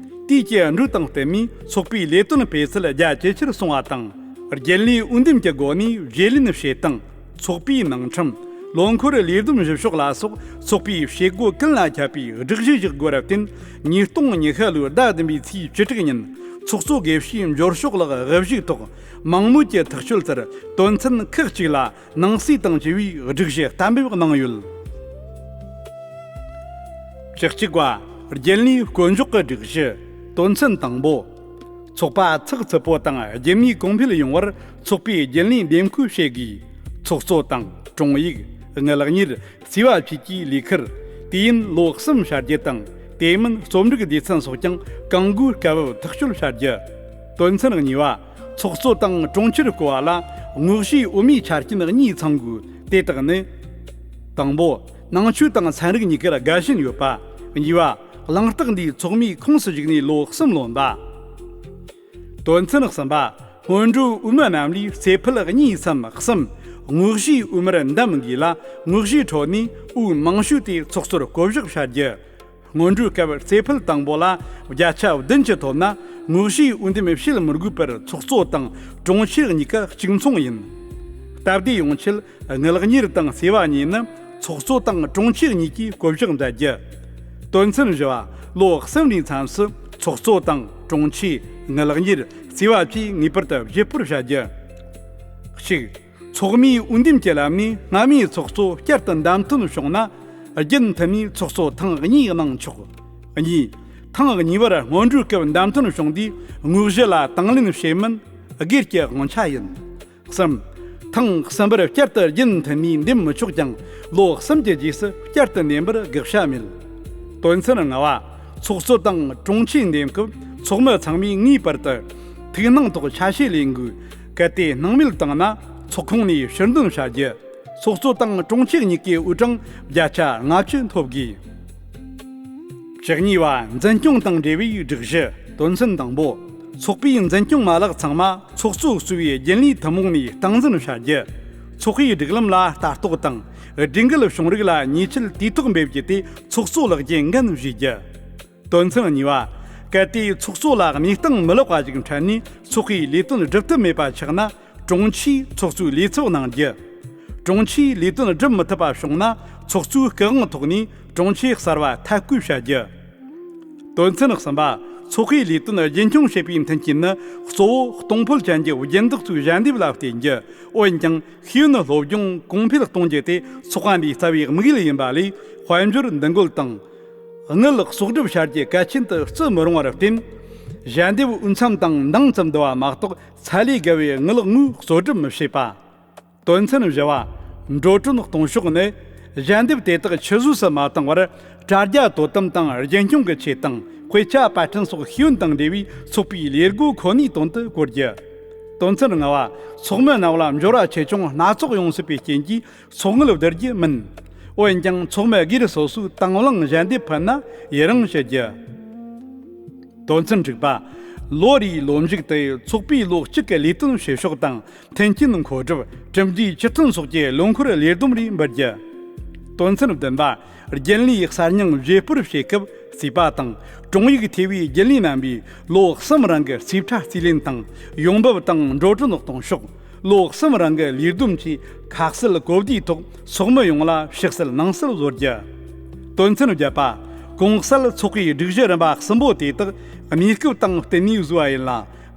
དེའི་རྗེས་འགྲོས་དང་བསྟུན་ནས་ཚོགས་པའི་ལས་དོན་སྤེལ་ཚད་རྒྱ་ཇེ་ཆེར་སོང་བ་དང་། རྒྱུན་ལས་འོས་འདེམས་ཀྱི་སྒོ་ནས་བརྗེ་ལེན་བྱེད་སྟངས། ཚོགས་པའི་ནང་ཁྲིམས། ལོ་འཁོར་ལས་བསྡོམས་ཞིབ་ཕྱོགས་ལ་སོགས་ཚོགས་པའི་བྱེད་སྒོ་ཀུན་ལ་ཁྱབ་པའི་སྒྲིག་གཞི་ཞིག་དགོས་རབས་བརྟེན། ཉིས་སྟོང་ཉི་ཤུ་ལོའི་ཟླ་བདུན་པའི་ཚེས་བཅུ་དྲུག་ཉིན་ཚོགས་གཙོ་དགེ་བཤེས་འབྱོར་ཕྱོགས་ལགས་དབུ་བཞུགས་ཐོག་མང་མོས་ཀྱི་ཐག་གཅོད་ལྟར་དོན་ཚན་ཁག་ཅིག་ལ་ནང་གསེས་དང་བཅས་པའི་སྒྲིག་གཞི་གཏན་འབེབས་གནང་ཡོད། བཅུ་གཅིག་པ། རྒྱུན་ལས་བསྐོ་འཇོག་གི་སྒྲིག་གཞི། དོན་ཚན་དང་པོ། ཚོགས་པ་ཚགས་ཚུད་པོ་དང་རྒྱུན་ལས་གོང་འཕེལ་ཡོང་བར་ཚོགས་པའི་རྒྱུན་ལས་འདེམས་བསྐོ་བྱེད་དགོས། ཚོགས་གཙོ་དང་། དྲུང་ཡིག། དངུལ་གཉེར། རྩིས་པ་བཅས་ཀྱི་ལས་ཁུར། དུས་ཡུན་ལོ་གསུམ་བྱ་རྒྱུ་དང་། དེ་མིན་རྩོམ་སྒྲིག་སྡེ་ཚན་སོགས་ཀྱང་གང་དགོས་སྐབས་ཐག་གཅོད་བྱ་རྒྱུ། དོན་ཚན་གཉིས་པ། ཚོགས་གཙོ་དང་དྲུང་ཆེར་བསྐོ་བ་ལ་དངོས་གཞིའི་འོས་མིའི་ཆ་རྐྱེན་གཉིས་ཚང་དགོས། དེ་དག་ནི། དང་པོ། ནང་ཆོས་དང་ཚན་རིག་གཉིས་ཀར་དགའ་ཞེན་ཡོད་པ། གཉིས་པ། གླེང་སྟེགས་འདིའི་ཚོགས་མིའི་ཁོངས་སུ་ཞུགས་ནས་ལོ་གསུམ་ལོན་པ། དོན་ཚན་གསུམ་པ། སྔོན་འགྲོའི་དབུ་མ་རྣམས་ལས་རྩེ་ཕུད་གཉིས་སམ་གསུམ། དངོས་གཞིའི་དབུ་མར་འདེམས་དགོས་ལ། དངོས་གཞིའི་ཁྲོད་ནས་དབུ་མང་ཤོས་དེ་ཚོགས་གཙོར་བསྐོ་གཞག་བྱ་རྒྱུ། སྔོན་འགྲོའི་སྐབས་རྩེ་ཕུད་དང་པོ་ལ་བརྒྱ་ཆ་བདུན་གྱི་ཐོབ་ན། དངོས་གཞིའི་འོས་འདེམས་བྱེད་མི་དགོས་པར་ཚོགས་གཙོ་དང་གྲོང་ཁྱེར་གཉིས་ཀ་གཅིག་མཚུངས་ཡིན། སྟབས་བདེ་ཡོང་ཆེད་དངུལ་གཉེར་དང་བརྩེ་བ་གཉིས་ནི་ཚོགས་གཙོ་དང་གྲོང་ཁྱེར་གཉིས་ཀྱིས་བསྐོ་གཞག་མཛད་རྒྱུ། དོན་ཚན་བཞི་བ། ལོ་གསུམ་རེའི་མཚམས་སུ་ཚོགས་གཙོ་དང་གྲོང་ཁྱེར། དངུལ་གཉེར། བརྩེ་བ་བཅས་ངེས་པར་དུ་བརྗེ་སྤོར་བྱ་རྒྱུ། གཅིག་ཚོགས་མིའི་འོས་འདེམས་ཀྱི་ལམ་ནས་སྔ་མའི་ཚོགས་གཙོ་བསྐྱར་དུ་འདེམས་ཐོན་བྱུང་ན། རྒྱུན་མཐུད་ནས་ཚོགས་གཙོ་ཐེངས་གཉིས་གནང་ཆོག་གཉིས། ཐེངས་གཉིས་པར་སྔོན་འགྲོའི་སྐབས་འདེམས་ཐོན་བྱུང་དུས་དངོས་གཞི་ལ་དང་ལེན་བྱེད་མིན་སྒེར་གྱི་དབང་ཆ་ཡིན། གསུམ། ཐེངས་གསུམ་པར་བསྐྱར་དུ་རྒྱུན་མཐུད་ནས་འདེམས་མི་ཆོག་ཀྱང་། ལོ་གསུམ་གྱི་རྗེས་སུ་བསྐྱར་དུ་འདེམས་པར་དགག་བྱ་མེད། དོན་ཚན་ལྔ་བ། ཚོགས་གཙོ་དང་གྲོང་ཁྱེར་འདེམས་སྐབས་ཚོགས་མི་ཚང་མས་ངེས་པར་དུ་ཐུགས་སྣང་ཐོག་ཆ་ཤས་ལེན་དགོས། གལ་ཏེ་སྣང་མེད་བཏང་ན་ཚོགས་ཁོངས་ནས་ཕྱིར་འདོན་བྱ་རྒྱུ། ཚོགས་གཙོ་དང་གྲོང་ཁྱེར་གཉིས་ཀའི་དབུ་གྲངས་བརྒྱ་ཆ་ལྔ་བཅུ་ཐོབ་དགོས། བཅུ་གཉིས་པ། འཛིན་སྐྱོང་དང་འབྲེལ་བའི་སྒྲིག་གཞི། དོན་ཚན་དང་པོ། ཚོགས་པའི་འཛིན་སྐྱོང་མ་ལག་ཚང་མ་ཚོགས་གཙོ་གཙོས་པའི་རྒྱུན་ལས་ཐུན་མོང་ནས་སྟངས་འཛིན་བྱ་རྒྱུ། ཚོགས་པའི་སྒྲིག་ལམ་ལ་ལྟ་རྟོག་དང་སྒྲིག་འགལ་བྱུང་རིགས་ལ་ཉེས་ཆད་དུས་ཐོག་འབེབས་རྒྱུ་དེ་ཚོགས་གཙོ་ལག་ཁྱེར་འགན་བཞེས་རྒྱུ། དོན་ཚན་གཉིས་པ། གལ་ཏེ་ཚོགས་གཙོ་ལ་གནས་སྟངས་མི་ལེགས་པ་ཞིག་འཕྲད་ནས་ཚོགས་པའི་ལས་དོན་སྒྲུབ་ཐབས་མེད་པ་ཆགས་ན། གྲོང་ཆེའི་ཚོགས་གཙོའི་ལས་ཚབ་གནང་རྒྱུ། གྲོང་ཆེའི་ལས་དོན་སྒྲུབ་མི་ཐུབ་པ་བྱུང་ན་ཚོགས་གཙོའི་སྐུ་དབང་ཐོག་ནས་གྲོང་ཆེ་གསར་པ་ཐད་བསྐོས་བྱ་རྒྱུ། དོན་ཚན་གསུམ་པ། ཚོགས་པའི་ལས་དོན་རྒྱུན་འཁྱོངས་བྱེད་པའི་མཐུན་རྐྱེན་ནི་གཙོ་བོ་གཏོང་ཕོད་ཅན་གྱི་སྦྱིན་བདག་ཚོའི་ཞལ་འདེབས་ལ་བརྟེན་རྒྱུ། འོན་ཀྱང་ཤེས་ཡོན་སློབ་སྦྱོང་གོང་འཕེལ་གཏོང་རྒྱུ་དེ་ཚོགས་པ་འདིའི་རྩ་བའི་དམིགས་ཡུལ་ཡིན་པ་ལས། དཔལ་འབྱོར་འདུ་འགོད་དང་དངུལ་གསོག་སྒྲུབ་བྱ་རྒྱུ་གལ་ཆེན་དུ་བརྩི་མི་རུང་བར་བརྟེན། ཞལ་འདེབས་འོས་འཚམ་དང་འདང་ཙམ་བསྡུ་བ་མ་གཏོགས་ཚད་ལས་བརྒལ་བའི་དངུལ་དངོས་གསོག་སྒྲུབ་མི་བྱེད་པ། དོན་ཚན་བཞི་བ། འགྲོ་གྲོན་གཏོང་ཕྱོགས་ནི། ཞལ་འདེབས་དེ་དག་ཆུད་ཟོས་སུ་མ་བཏང་བར། དྲ་རྒྱ་དོ་དམ་དང་རྒྱུན་འཁྱོངས་ཀྱི་ཆེད་དང་། དཔེ་ཆ་པར་སྐྲུན་སོགས་ཤེས་ཡོན་དང་འབྲེལ་བའི་ཚོགས་པའི་ལས་སྒོ་ཁོ་ནའི་དོན་དུ་བཀོལ་རྒྱུ། དོན་ཚན་ལྔ་བ། ཚོགས་མི་རྣམས་ལ་འབྱོར་བ་ཆེ་ཆུང་སྣ་ཚོགས་ཡོང་སྲིད་པའི་རྐྱེན་གྱིས་ཚོགས་དངུལ་བསྡུ་རྒྱུ་མིན། འོན་ཀྱང་ཚོགས་མི་སྒེར་སོ་སོའི་དང་བླངས་ཞལ་འདེབས་ཕུལ་ན་ཡི་རང་བྱེད་རྒྱུ། དོན་ཚན་དྲུག་པ། ལོ་རེའི་ལོ་མཇུག་ཏུ་ཚོགས་པའི་ལོ་གཅིག་གི་ལས་དོན་བྱེད་ཕྱོགས་དང་མཐུན་རྐྱེན་མཁོ་སྒྲུབ། གྲུབ་འབྲས་ཕྱིར་ཐོན་སོགས་ཀྱི་ལོ་འཁོར་ལས་བསྡོམས་རེ་འབུལ་རྒྱུ། དོན་ཚན་བདུན་པ། རྒྱུན་ལས་གསར་རྙིང་བརྗེ་སྤོར་བྱེད་སྐབས་རྩིས་པ་དང་། དྲུང་ཡིག་ཐེ་བའི་རྒྱུན་ལས་རྣམ་པས་ལོ་གསུམ་རིང་གི་རྩིས་ཁྲ་རྩིས་ལེན་དང་། ཡོང་འབབ་དང་འགྲོ་གྲོན་གཏོང་ཕྱོགས། ལོ་གསུམ་རིང་གི་ལས་བསྡོམས་བཅས་ཁ་གསལ་གོ་བསྡུར་ཐོག་ཚོགས་མི་ཡོངས་ལ་ཕྱག་སལ་གནང་སལ་བཟོ་རྒྱུ། དོན་ཚན་བརྒྱད་པ། གོང་གསལ་ཚོགས་པའི་སྒྲིག་གཞི་རིམ་པ་གསུམ་པོ་དེ་དག་གནས་སྐབས་དང་བསྟུན་ནས་བཟོས་པ་ཡིན་ལ།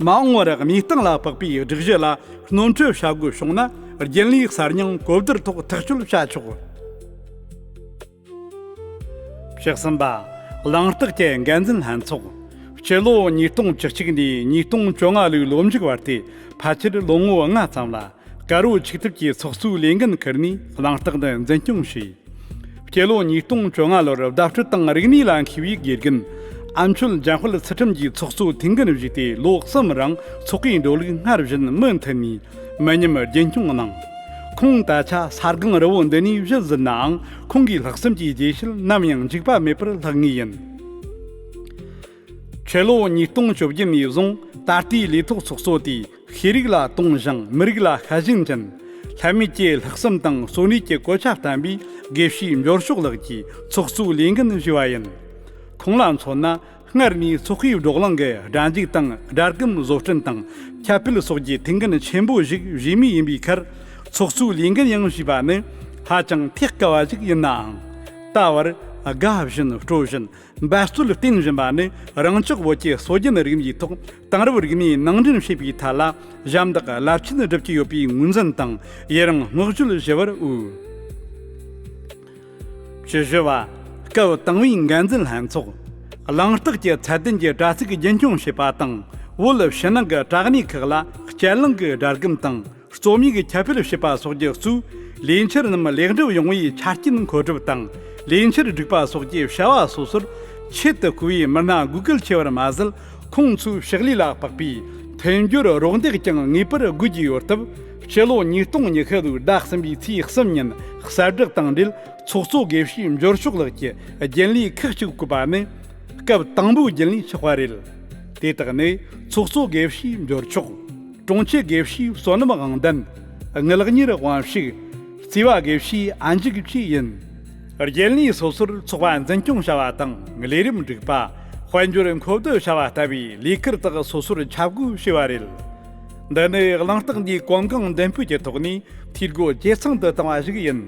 མ་འོངས་པར་གནས་སྟངས་ལ་དཔག་པའི་སྒྲིག་གཞི་ལ་སྣོན་འཕྲི་བྱ་དགོས་བྱུང་ན། རྒྱུན་ལས་གསར་རྙིང་གོ་བསྡུར་ཐོག་ཐག་གཅོད་བྱ་ཆོག་བཅུ་གསུམ་པ། གླེང་སྟེགས་ཀྱི་འགན་འཛིན་ལྷན་ཚོགས། སྤྱི་ལོ་ཉིས་སྟོང་བཅུ་གཅིག་ནས་ཉིས་སྟོང་བཅོ་ལྔ་ལོའི་ལོ་མཇུག་བར་དུ་ཕལ་ཆེར་ལོ་ངོ་ལྔ་ཙམ་ལ། དཀར་པོ་ཆིག་ཐུབ་ཀྱིས་ཚོགས་གཙོའི་ལས་འགན་ཁུར་ནས་གླེང་སྟེགས་འདི་འཛིན་སྐྱོང་བྱས། སྤྱི་ལོ་ཉིས་སྟོང་བཅོ་ལྔ་ལོར་བརྡ་སྤྲོད་དང་རིག་གནས་ལ་མཁས་པའི་དགེ་རྒན་ཨ་མཆོད་འཇམ་དཔལ་ཚུལ་ཁྲིམས་ཀྱིས་ཚོགས་གཙོའི་ཐུགས་འགན་བཞེས་ཏེ། ལོ་གསུམ་རིང་ཚོགས་པའི་འགྲོ་ལུགས་སྔར་བཞིན་མུ་མཐུད་ནས་མི་ཉམས་རྒྱུན་འཁྱོངས་གནང་། ཁོང་ད་ཆ་ས་སྒང་རི་བོ་འདི་ནས་བཞུད་ཟིན་ནའང་། ཁོང་གི་ལྷག་བསམ་གྱི་རྗེས་ཤུལ་ནམ་ཡང་འཇིག་པ་མེད་པར་ལྷག་ངེས་ཡིན། ཕྱི་ལོ་ཉིས་སྟོང་བཅོ་བརྒྱད་ནས་བཟུང་ད་ལྟའི་ལས་ཐོག་ཚོགས་གཙོ་དེས་ཤེས་རིག་ལ་དུང་ཞིང་མི་རིགས་ལ་ཤ་ཞེན་ཅན། ལྷད་མེད་ཀྱི་ལྷག་བསམ་དང་གསོན་ཉམས་ཀྱི་གོད་ཆག་བསྟན་པའི་དགེ་བཤེས་འབྱོར་ཕྱུག་ལགས་ཀྱིས་ཚོགས་གཙོའི་ལས་འགན་བཞེས་པ་ཡིན། ཁོང་ལ་མཚོན་ན། སྔར་ནས་ཚོགས་པའི་བགྲོ་གླེང་གི་སྒྲ་འཇུག་དང་སྒྲ་སྒམ་བཟོ་སྐྲུན་དང་ཁྱབ་སྤེལ་སོགས་ཀྱི་ཐུགས་འགན་ཆེན་པོ་ཞིག་བཞེས་མུས་ཡིན་པའི་ཁར། ཚོགས་གཙོའི་ལས་འགན་ཡང་བཞེས་པ་ནི་ཧ་ཅང་ཐེག་དཀའ་བ་ཞིག་ཡིན་ནའང་། ད་བར་དགའ་བཞིན་སྤྲོ་བཞིན་འབད་རྩོལ་བསྟེན་བཞིན་པ་ནི། རང་ཅག་བོད་ཀྱི་སྲོལ་རྒྱུན་རིག་གནས་ཐོག་དེང་རབས་རིག་གནས་ནང་འདྲེན་བྱེད་པའི་ཐད་ལ་ཞབས་འདེགས་རླབས་ཆེན་བསྒྲུབ་ཀྱི་ཡོད་པའི་ངོས་འཛིན་དང་ཡི་རང་བསྔགས་བརྗོད་ཞུ་བར་འོས། བཅུ་བཞི་བ། སྐབས་དང་པོའི་འགན་འཛིན་ལྷན་ཚོགས། གླེང་སྟེགས་ཀྱི་ཚད་ལྡན་གྱི་དྲ་ཚིགས་རྒྱུན་འཁྱོངས་བྱེད་པ་དང་། བོད་ཕྱི་ནང་གི་དྲ་གནས་ཁག་ལ་སྤྱན་གླིང་གི་སྒྲ་སྒམ་དང་རྩོམ་ཡིག་ཁྱབ་སྤེལ་བྱེད་པ་སོགས་ཀྱི་གཙོས། ལས་འཆར་རྣམས་ལེགས་འགྲུབ་ཡོང་བའི་ཆ་རྐྱེན་མཁོ་སྒྲུབ་དང་། ལས་འཆར་སྒྲིག་པ་སོགས་ཀྱི་བྱ་བ་སོ་སོར་ཆེད་དུ་བསྐོས་པའི་མི་སྣ་དགོས་གལ་ཆེ་བར་མ་ཟད། ཁོང་ཚོའི་ཕྱག་ལས་ལ་དཔག་པའི་མཐུན་སྦྱོར་རོགས་འདེགས་ཀྱང་ངེས་པར་དགོས་ཀྱི་ཡོད་སྟབས། ཕྱི་ལོ་ཉིས་སྟོང་ཉི་ཤུ་ལོའི་ཟླ་གསུམ་པའི་ཚེས་གསུམ་ཉིན་གསལ་བསྒྲགས་དང་འབྲེལ། ཚོགས་གཙོ་དགེ་བཤེས་འབྱོར་ཕྱུག་ལགས་ཀྱི་རྒྱུན་ལས་ཁག་ཅིག་བསྐོས་པ་ནི་སྐབས་དང་པོའི་རྒྱུན་ལས་ཆགས་པ་རེད། དེ་དག་ནི་ཚོགས་གཙོ་དགེ་བཤེས་འབྱོར་ཕྱུག། དྲུང་ཆེ་དགེ་བཤེས་བསོད་ནམས་དབང་ལྡན། དངུལ་གཉེར་དབང་ཕྱུག། རྩིས་པ་དགེ་བཤེས་ཨན་ཅིག་བཅས་ཡིན། རྒྱུན་ལས་སོ་སོར་ཚོགས་པ་འཛིན་སྐྱོང་བྱ་བ་དང་ལས་རིམ་སྒྲིག་པ། དཔལ་འབྱོར་མཁོ་སྤྲོད་བྱ་བ་ལྟ་བུའི་ལས་ཀར་དག་སོ་སོར་ཁྱབ་བགོས་བྱས་པ་རེད། འདི་ནི་གླེང་སྟེགས་འདིའི་གོམ་གང་མདུན་སྤོས་ཀྱི་ཐོག་ནས་འཐུས་སྒོ་ཇེ་ཚང་དུ་བཏང་བ་ཞིག་ཡིན།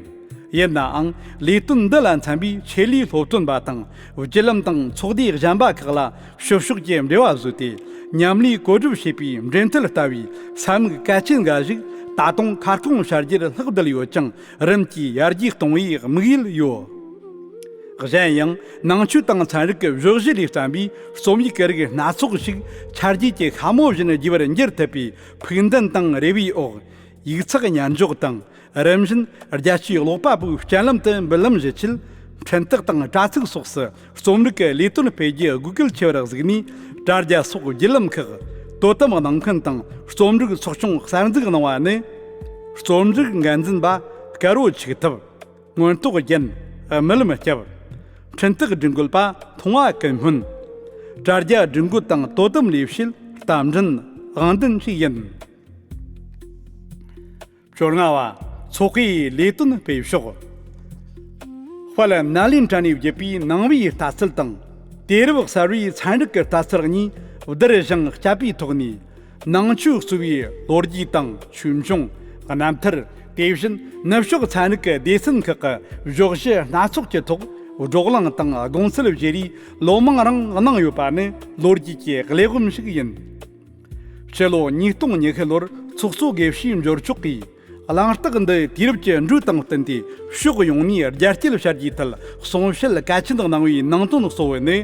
ཡིན་ནའང་ལས་དོན་འདི་ལ་འཚམ་པའི་ཆེད་ལས་སློབ་སྟོན་པ་དང་བརྒྱུད་ལམ་དང་ཚོགས་སྡེ་གཞན་པ་ཁག་ལ་ཕྱི་ཕྱོགས་ཀྱི་འབྲེལ་བ་བཟོས་ཏེ་མཉམ་ལས་བཀོད་སྒྲུབ་བྱེད་པའི་འབྲེལ་མཐུད་ལྟ་བུའི་ས་མིག་གལ་ཆེན་འགའ་ཞིག་ད་དུང་ཁ་སྐོང་བྱ་རྒྱུར་ལྷག་བསྡད་ཡོད་ཅིང་། རིམ་གྱིས་ཡར་རྒྱས་གཏོང་བའི་དམིགས་ཡུལ་ཡོད། གཞན་ཡང་ནང་ཆོས་དང་ཚན་རིག་གི་བརྗོད་གཞི་ལས་བརྩམས་པའི་རྩོམ་ཡིག་གི་རིགས་སྣ་ཚོགས་ཤིག་ཆ་རྒྱུས་ཀྱི་ཤ་མོ་བཞིན་རྒྱས་པར་འགྱུར་ཐུབ་པའི་ཕུགས་འདུན་དང་རེ་བའི་འོག་ཡིག་ཚགས་ཉར་འཇོག་དང་། རིམ་བཞིན་རྒྱལ་སྤྱིའི་ཀློག་པ་པོའི་སྤྱན་ལམ་དུ་འབུལ་ལམ་བཞི་ཆེད། འཕྲིན་སྟེགས་དང་དྲ་ཚིགས་སོགས་སུ་རྩོམ་རིག་གི་ལས་དོན་སྤེལ་རྒྱུ་དགོས་གལ་ཆེ་བར་གཟིགས་ནས། དྲ་རྒྱ་སོགས་བརྒྱུད་ལམ་ཁག་དོ་དམ་གནང་མཁན་དང་རྩོམ་རིག་ཚོགས་ཆུང་གསར་འཛུགས་གནང་བ་ནི། རྩོམ་རིག་འགན་འཛིན་པ་དཀར་བོ་ཆིག་ཐུབ། མངོན་རྟོགས་རྒྱན། རྨི་ལམ་སྐྱབས། འཕྲིན་སྟེགས་སྒྲིག་འགོད་པ་མཐོང་བ་ཀུན་སྨོན། དྲ་རྒྱ་སྒྲིག་འགོད་དང་དོ་དམ་ལས་བྱེད་རྟ་མགྲིན་དབང་ལྡན་བཅས་ཡིན། བཅོ་ལྔ་བ། ཚོགས་པའི་ལས་དོན་སྤེལ་ཕྱོགས། དཔལ་ནཱ་ལེནྡྲ་ནས་བརྒྱུད་པའི་ནང་པའི་ལྟ་ཚུལ་དང་། དུས་རབས་གསར་བའི་ཚན་རིག་གི་ལྟ་ཚུལ་གཉིས་བསྡུར་ཞིང་དཔྱད་པའི་ཐོག་ནས། ནང་ཆོས་གཙོས་པའི་ལོ་རྒྱུས་དང་ཆོས་འབྱུང་། རྣམ་ཐར། དེ་བཞིན་ནུབ་ཕྱོགས་ཚན་རིག་གི་སྡེ་ཚན་ཁག་གི་བརྗོད་གཞི་སྣ་ཚོགས་ཀྱི་ཐོག་བགྲོ་གླེང་དང་དགོངས་ཚུལ་བརྗེ་རེས་ལོ་མང་རིང་གནང་ཡོད་པ་ནི་ལོ་རྒྱུས་ཀྱི་གླེགས་བམ་ཞིག་ཡིན། ཕྱི་ལོ་ཉིས་སྟོང་ཉི་ཤུ་ལོར་ཚོགས་གཙོ་དགེ་བཤེས་འབྱོར་ཕྱུག་གིས། གླེང་སྟེགས་འདི་དུས་རབས་ཀྱི་འགྲོས་དང་བསྟུན་ཏེ་ཕྱོགས་ཡོངས་ནས་རྒྱ་སྐྱེད་བྱ་རྒྱུའི་ཐད་གསུང་བཤད་གལ་ཆེན་གནང་བའི་ནང་དོན་གཙོ་བོ་ནི།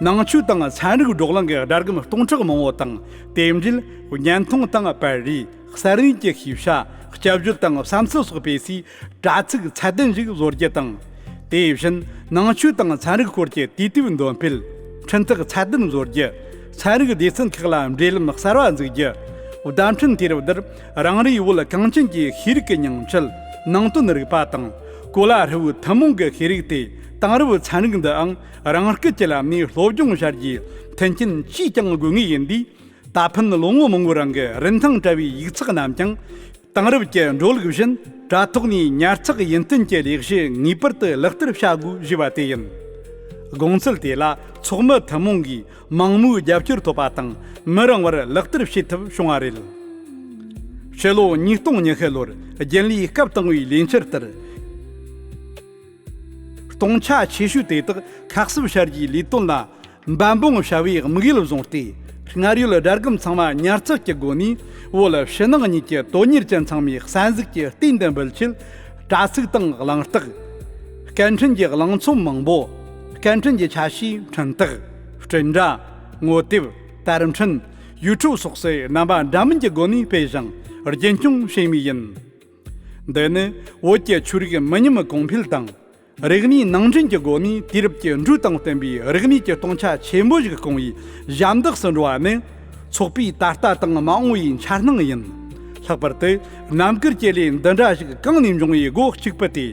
ནང་ཆོས་དང་ཚན་རིག་བགྲོ་གླེང་གི་སྒྲ་སྒམ་སྟོང་ཕྲག་མང་བོ་དང་། དེ་འབྲེལ་བརྙན་ཐུང་དང་པར་རིས། གསར་རྙེད་ཀྱི་ཤེས་བྱ། སྐྱབས་བརྗོད་དང་བསམ་ཚུལ་སོགས་སྤེལ་སའི་དྲ་ཚིགས་ཚད་ལྡན་ཞིག་བཟོ་རྒྱུ་དང་། དེ་བཞིན་ནང་ཆོས་དང་ཚན་རིག་སྐོར་གྱི་དུས་དེབ་འདོན་སྤེལ། འཕྲིན་ཐག་ཚད་ལྡན་བཟོ་རྒྱུ། ཚན་རིག་སྡེ་ཚན་ཁག་ལ་འབྲེལ་ལམ་གསར་བ་འཛུགས་རྒྱུ། བརྡ་འཕྲིན་དུས་རབས་འདིར་རང་རེའི་བོད་གངས་ཅན་གྱི་ཤེས་རིག་གི་ཉིང་བཅུད་ནང་དོན་རིག་པ་དང་། གོ་ལ་ཧྲིལ་བོའི་ཐུན་མོང་གི་ཤེས་རིག་སྟེ། དེང་རབས་ཚན་རིག་འདིའང་རང་སྐད་ཀྱི་ལམ་ནས་སློབ་སྦྱོང་བྱ་རྒྱུའི་མཐུན་རྐྱེན་ཅིས་ཀྱང་དགོས་ངེས་ཡིན་དུས། ད་ཕན་ལོ་ངོ་མང་པོའི་རིང་གི་རིན་ཐང་བྲལ་བའི་ཡིག་ཚགས་རྣམས་ཀྱང་། དེང་རབས་ཀྱི་འགྲོ་ལུགས་བཞིན་དྲ་ཐོག་ནས་ཉར་ཚགས་ཡུན་བརྟན་གྱི་ལས་གཞི་ངེས་པར་དུ་ལག་བསྟར་བྱ་དགོས་ཞེས་པ་དེ་ཡིན། དགོངས་ཚུལ་དེ་ལ་ཚོགས་མི་ཐུན་མོང་གིས་མང་མོས་རྒྱབ་སྐྱོར་ཐོབ་པ་དང་མི་རིང་བར་ལག་བསྟར་བྱེད་ཐུབ་བྱུང་བ་རེད། ཕྱི་ལོ་ཉིས་སྟོང་ཉི་ཤུ་ལོར་རྒྱུན་ལས་སྐབས་དང་པོའི་ལས་འཆར་ལྟར། སྟོང་ཆ་ཆེ་ཤོས་དེ་དག་ཁ་གསབ་བྱ་རྒྱུའི་ལས་དོན་ལ་འབད་འབུངས་བྱ་བའི་དམིགས་ཡུལ་བཟུང་སྟེ། སྔར་ཡོད་སྒྲ་སྒམ་ཚང་མ་ཉར་ཚགས་ཀྱི་སྒོ་ནས་བོད་ཕྱི་ནང་གཉིས་ཀྱི་དོན་གཉེར་ཅན་ཚང་མའི་གསན་གཟིགས་ཀྱི་རྟེན་དུ་འབུལ་ཆེད། དྲ་ཚིགས་དང་གླེང་སྟེགས། སྐད་འཕྲིན་གྱི་གླེང་ཚོམས་མང་པོ། སྐད་འཕྲིན་གྱི་ཆ་ཤས་འཕྲིན་སྟེགས། སྤྲིན་དྲ། ངོ་དེབ། དར་འཕྲིན། ཡུ་ཊུབ་སོགས་སུ་རྣམ་པ་འདྲ་མིན་གྱི་སྒོ་ནས་སྤེལ་ཞིང་རྒྱུན་སྐྱོང་བྱེད་མུས་ཡིན། འདི་ནི་བོད་ཀྱི་ཆོས་རིག་མི་ཉམས་གོང་འཕེལ་དང་། རིག་གནས་ནང་འདྲེན་གྱི་སྒོ་ནས་དུས་རབས་ཀྱི་འགྲོས་དང་བསྟུན་པའི་རིག་གནས་ཀྱི་སྟོང་ཆ་ཆེན་པོ་ཞིག་སྐོང་བའི་ཞབས་འདེགས་སུ་འགྲོ་བ་ནི། ཚོགས་པའི་ད་ལྟ་དང་མ་འོངས་པའི་འཆར་སྣང་ཡིན། ལྷག་པར་དུ་རྣམ་དཀར་གྱི་ལས་འདི་འདྲ་ཞིག་གང་ནས་འབྱུང་བའི་སྒོ་གཅིག་པུ་སྟེ།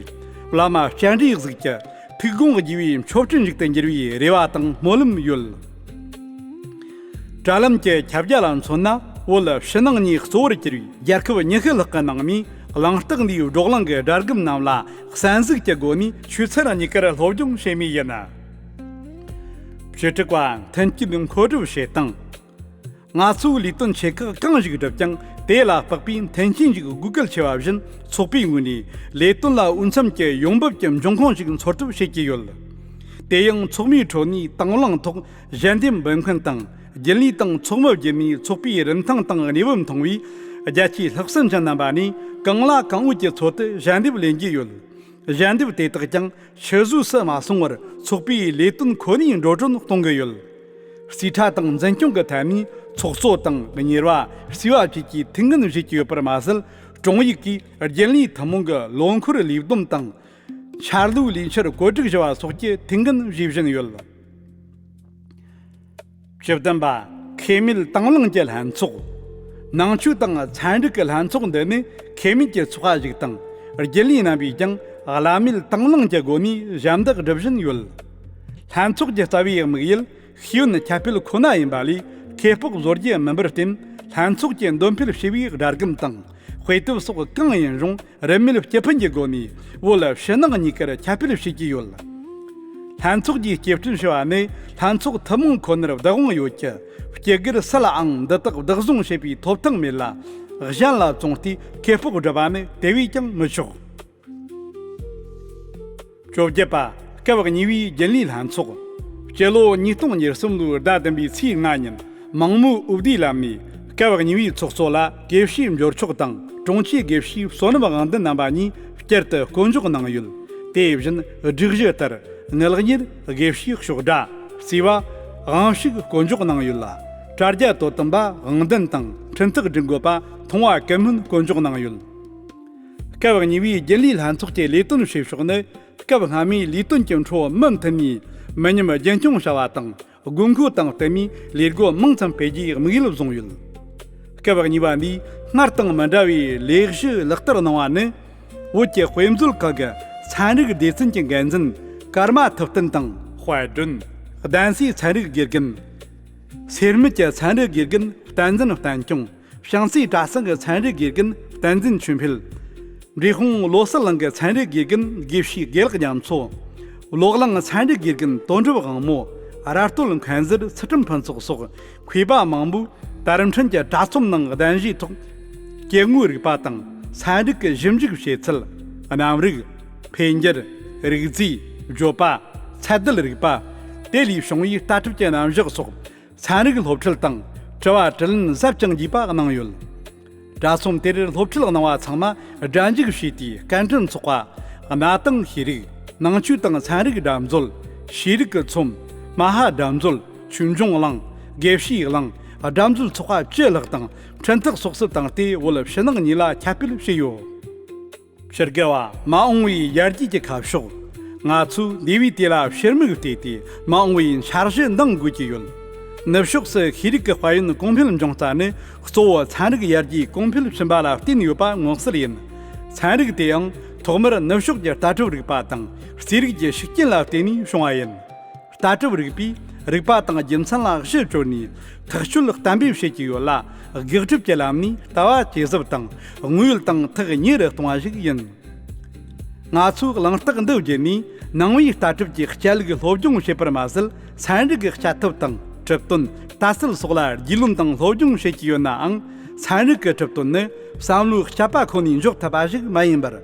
བླ་མ་སྤྱན་རས་གཟིགས་ཀྱི་ཐུགས་དགོངས་དགྱེས་པའི་མཆོད་སྤྲིན་ཞིག་ཏུ་འགྱུར་བའི་རེ་བ་དང་སྨོན་ལམ་ཡོད། དྲ་ལམ་གྱི་ཁྱབ་རྒྱ་ལ་མཚོན་ན། བོད་ཕྱི་ནང་གཉིས་གཙོ་བོར་གྱུར་བའི་རྒྱལ་ཁབ་ཉི་ཤུ་ལྷག་གི་ནང་ནས་གླེང་སྟེགས་འདིའི་བགྲོ་གླེང་གི་སྒྲ་སྒམ་རྣམས་ལ་གསན་གཟིགས་ཀྱི་སྒོ་ནས་ཆོས་ཚན་གཉིས་ཀར་སློབ་སྦྱོང་བྱེད་མུས་ཡིན། བཅུ་དྲུག་པ། མཐུན་རྐྱེན་མཁོ་སྒྲུབ་བྱེད་སྟངས། ང་ཚོའི་ལས་དོན་ཆེ་ཁག་གང་ཞིག་བསྒྲུབས་ཀྱང་། དེ་ལ་དཔག་པའི་མཐུན་རྐྱེན་ཞིག་དགོས་གལ་ཆེ་བ་བཞིན། ཚོགས་པའི་ངོས་ནས་ལས་དོན་ལ་འོས་འཚམ་གྱི་ཡོང་འབབ་ཀྱི་འབྱུང་ཁུངས་ཤིག་འཚོལ་ཐབས་བྱེད་ཀྱི་ཡོད། དེ་ཡང་ཚོགས་མིའི་ཁྲོད་ནས་དང་བླངས་ཐོག་ཞལ་འདེབས་འབུལ་མཁན་དང་། རྒྱུན་ལས་དང་ཚོགས་མི་བརྒྱུད་ནས་ཚོགས་པའི་རིན་ཐང་དང་གནས་བབ་མཐོང་བའི་རྒྱལ་སྤྱིའི་ལྷག་བསམ་ཅན་རྣམ་པ་ནས་གང་ལ་གང་འོས་ཀྱི་ཚུལ་དུ་ཞལ་འདེབས་ལེན་གྱི་ཡོད། ཞལ་འདེབས་དེ་དག་ཀྱང་ཕྱི་བཟོས་སུ་མ་སོང་བར་ཚོགས་པའི་ལས་དོན་ཁོ་ནའི་འགྲོ་གྲོན་གཏོང་གི་ཡོད། རྩིས་ཁྲ་དང་འཛིན་སྐྱོང་གི་ཐད་ནས་ཚོགས་གཙོ་དང་གཉེར་བ། རྩིས་པ་བཅས་ཀྱིས་ཐུགས་འགན་བཞེས་ཀྱི་ཡོད་པར་མ་ཟད། དྲུང་ཡིག་གིས་རྒྱུན་ལས་ཐུན་མོང་གི་ལོ་འཁོར་ལས་བསྡོམས་དང་། འཆར་ལོའི་ལས་འཆར་བཀོད་སྒྲིག་བྱ་བ་སོགས་ཀྱི་ཐུགས་འགན་བཞེས་བཞིན་ཡོད། བཅུ་བདུན་པ། ཁེ་མེད་དང་བླངས་ཀྱི་ལྷན་ཚོགས། ནང་ཆོས་དང་ཚན་རིག་གི་ལྷན་ཚོགས་འདི་ནི་ཁེ་མེད་ཀྱི་ཚོགས་པ་ཞིག་དང་། རྒྱུན་ལས་རྣམ་པས་ཀྱང་བླ་མེད་དང་བླངས་ཀྱི་སྒོ་ནས་ཞབས་འདེགས་སྒྲུབ་བཞིན་ཡོད། ལྷན་ཚོགས་ཀྱི་རྩ་བའི་དམིགས་ཡུལ་ཤེས་ཡོན་ཁྱབ་སྤེལ་ཁོ་ན་ཡིན་པ་ལས། ཁེ་སྤོགས་བཟོ་རྒྱུ་མིན་པར་བརྟེན། ལྷན་ཚོགས་ཀྱི་འདོན་སྤེལ་བྱས་པའི་སྒྲ་སྒམ་དང་། དཔེ་དེབ་སོགས་གང་ཡིན་རུང་རིན་མེད་སྤྱི་ཕན་གྱི་སྒོ་ནས་བོད་ཕྱི་ནང་གཉིས་ཀར་ཁྱབ་སྤེལ་བྱེད་ཀྱི་ཡོད། ལྷན་ཚོགས་ཀྱིས་སྐྱེལ་འདྲེན་ཞུ་བ་ནི། ལྷན་ཚོགས་ཐུན་མོང་ཁོ་ནར་བདག་དབང་ཡོད་ཀྱི། སྤྱི་སྒེར་སུ་ལའང་འདི་དག་བདག་བཟུང་བྱེད་པའི་ཐོབ་ཐང་མེད་ལ། གཞན་ལ་བཙོང་སྟེ་ཁེ་སྤོགས་སྒྲུབ་པ་ནི་དེ་བས་ཀྱང་མི་ཆོག། བཅོ་བརྒྱད་པ། སྐབས་གཉིས་པའི་རྒྱུན་ལས་ལྷན་ཚོགས། སྤྱི་ལོ་ཉིས་སྟོང་ཉེར་གསུམ་ལོའི་ཟླ་བདུན་པའི་ཚེས་ལྔ་ཉིན། མང་མོས་འོས་བསྡུའི་ལམ་ནས་སྐབས་གཉིས་པའི་ཚོགས་གཙོ་ལ་དགེ་བཤེས་འབྱོར་ཕྱུག་དང་། དྲུང་ཆེ་དགེ་བཤེས་བསོད་ནམས་དབང་ལྡན་རྣམ་པ་གཉིས་བསྐྱར་དུ་བསྐོ་འཇོག་གནང་ཡོད། དེ་བཞིན་སྒྲིག་གཞི་ལྟར། ངག་གཉེར་དགེ་བཤེས་ཕྱོགས་སྒྲ། རྩིས་པ། དབང་ཕྱུག་བསྐོ་འཇོག་གནང་ཡོད་ལ། དྲ་རྒྱ་དོ་དམ་པ་དབང་ལྡན་དང་། འཕྲིན་ཐག་སྒྲིག་འགོད་པ་མཐོང་བ་ཀུན་སྨོན་བསྐོ་འཇོག་གནང་ཡོད། སྐབས་གཉིས་པའི་རྒྱུན་ལས་ལྷན་ཚོགས་ཀྱི་ལས་དོན་བྱེད་ཕྱོགས་ནི། སྐབས་སྔ་མའི་ལས་དོན་གྱི་འཕྲོ་མུ་མཐུད་ནས་མི་ཉམས་རྒྱུན་འཁྱོངས་བྱ་བ་དང་། དགོས་མཁོ་དང་བསྟུན་ནས་ལས་སྒོ་མང་ཙམ་སྤེལ་རྒྱུའི་དམིགས་ཡུལ་བཟུང་ཡོད། སྐབས་གཉིས་པ་འདིས་སྔར་དང་མི་འདྲ་བའི་ལས་གཞི་ལག་བསྟར་གནང་བ་ནི། བོད་ཀྱི་དཔེ་མཛོད་ཁང་གི་ཚན་རིག་སྡེ་ཚན་གྱི་འགན་འཛིན་ཀརྨ་ཐུབ་བསྟན་དང་། དཔལ་སྒྲོན། གདན་སའི་ཚན་རིག་དགེ་རྒན། སེར་སྨད་ཀྱི་ཚན་རིག་དགེ་རྒན་བསྟན་འཛིན་བསྟན་སྐྱོང་། བྱང་རྩེ་གྲྭ་ཚང་གི་ཚན་རིག་དགེ་རྒན་བསྟན་འཛིན་ཆོས་འཕེལ། འབྲས་སྤུངས་བློ་གསལ་གླིང་གི་ཚན་རིག་དགེ་རྒན་དགེ་བཤེས་དགེ་ལེགས་རྒྱ་མཚོ། ལོག་གླིང་ཚན་རིག་དགེ་རྒན་དོན་གྲུབ་དབང་མོ། ར་སྟོད་མཁར་ཟུར་ཚུལ་ཁྲིམས་ཕུན་ཚོགས་སོགས་མཁས་པ་མང་པོས་དར་འཕྲིན་གྱི་དྲ་ཚོམས་ནང་གདན་ཞུས་ཐོག་སྐྱེ་དངོས་རིག་པ་དང་། ཚན་རིག་གི་ཞིབ་འཇུག་བྱེད་ཚུལ། གནམ་རིག་འཕེལ་འགྱུར། རིག་རྫས། བརྗོད་པ། ཚད་རྡུལ་རིག་པ། དེ་ལས་བྱུང་བའི་ལྟ་གྲུབ་ཀྱི་རྣམ་གཞག་སོགས། ཚན་རིག་སློབ་ཁྲིད་དང་དྲི་བ་དྲིས་ལན་ཟབ་ཅིང་རྒྱས་པ་གནང་ཡོད། དྲ་ཚོམས་དེར་སློབ་ཁྲིད་གནང་བ་ཚང་མ་སྒྲ་འཇུག་བྱས་ཏེ། སྐད་འཕྲིན་ཚོགས་པ། གནའ་དེང་ཤེས་རིག། ནང་ཆོས་དང་ཚན་རིག་སྒྲ་མཛོད། ཤེས་རིག་གི་ཚོམས། མ་ཧཱ་སྒྲ་མཛོད། ཆོས་འབྱུང་གླིང་། དགེ་བཤེས་གླིང་། སྒྲ་མཛོད་ཚོགས་པ་བཅུ་ལྷག་དང་འཕྲིན་ཐག་སོགས་སུ་བཏང་སྟེ། བོད་ཕྱི་ནང་གཉིས་ལ་ཁྱབ་སྤེལ་བྱས་ཡོད། ཕྱིར་དགེ་བ། མ་འོངས་པའི་ཡར་རྒྱས་ཀྱི་ཁ་ཕྱོགས། ང་ཚོས་འདས་པའི་དུས་ལ་ཕྱིར་མིག་བལྟས་ཏེ། མ་འོངས་པའི་འཆར་གཞི་འདིང་དགོས་ཀྱི་ཡོད། ནུབ་ཕྱོགས་སུ་ཤེས་རིག་གི་དཔལ་ཡོན་གོང་འཕེལ་འབྱུང་རྩ་ནི། གཙོ་བོ་ཚན་རིག་ཡར་རྒྱས་གོང་འཕེལ་ཕྱིན་པ་ལ་བརྟེན་ཡོད་པ་མངོན་གསལ་ཡིན། ཚན་རིག་དེ་ཡང་ཐོག་མར་ནུབ་ཕྱོགས་ཀྱི་ལྟ་གྲུབ་རིག་པ་དང་རྩིས་རིག་གི་ཤུགས་རྐྱེན་ལ་བརྟེན་ནས་བྱུང་བ་ཡིན། ལྟ་གྲུབ་རིག་པས་རིག་པ་དང་རྒྱུ་མཚན་ལ་གཞི་བཅོལ་ནས་ཐག་གཅོད་གཏན་འབེབས་བྱེད་ཀྱི་ཡོད་ལ། དགག་སྒྲུབ་ཀྱི་ལམ་ནས་ལྟ་བ་ཇེ་ཟབ་དང་དངོས་ཡོད་དང་ཐག་ཉེ་རུ་གཏོང་བ་ཞིག་ཡིན། ང་ཚོས་གླེང་སྟེགས་འདི་བརྒྱུད་ནས་ནང་པའི་ལྟ་གྲུབ་ཀྱི་བྱ་ལུགས་སློབ་སྦྱོང་བྱེད་པར་མ་ཟད། ཚན་རིག་གི་བྱ་ཐབས་དང་གྲུབ་དོན། ལྟ་ཚུལ་སོགས་ལ་རྒྱུས་ལོན་དང་སློབ་སྦྱོང་བྱེད་ཀྱི་ཡོད་ནའང་། ཚན་རིག་གི་གྲུབ་དོན་ནི་བསམ་བློའི་དཔྱད་པ་ཁོ་ནས་འཇོག་ཐུབ་པ་ཞིག་མ་ཡིན་པར།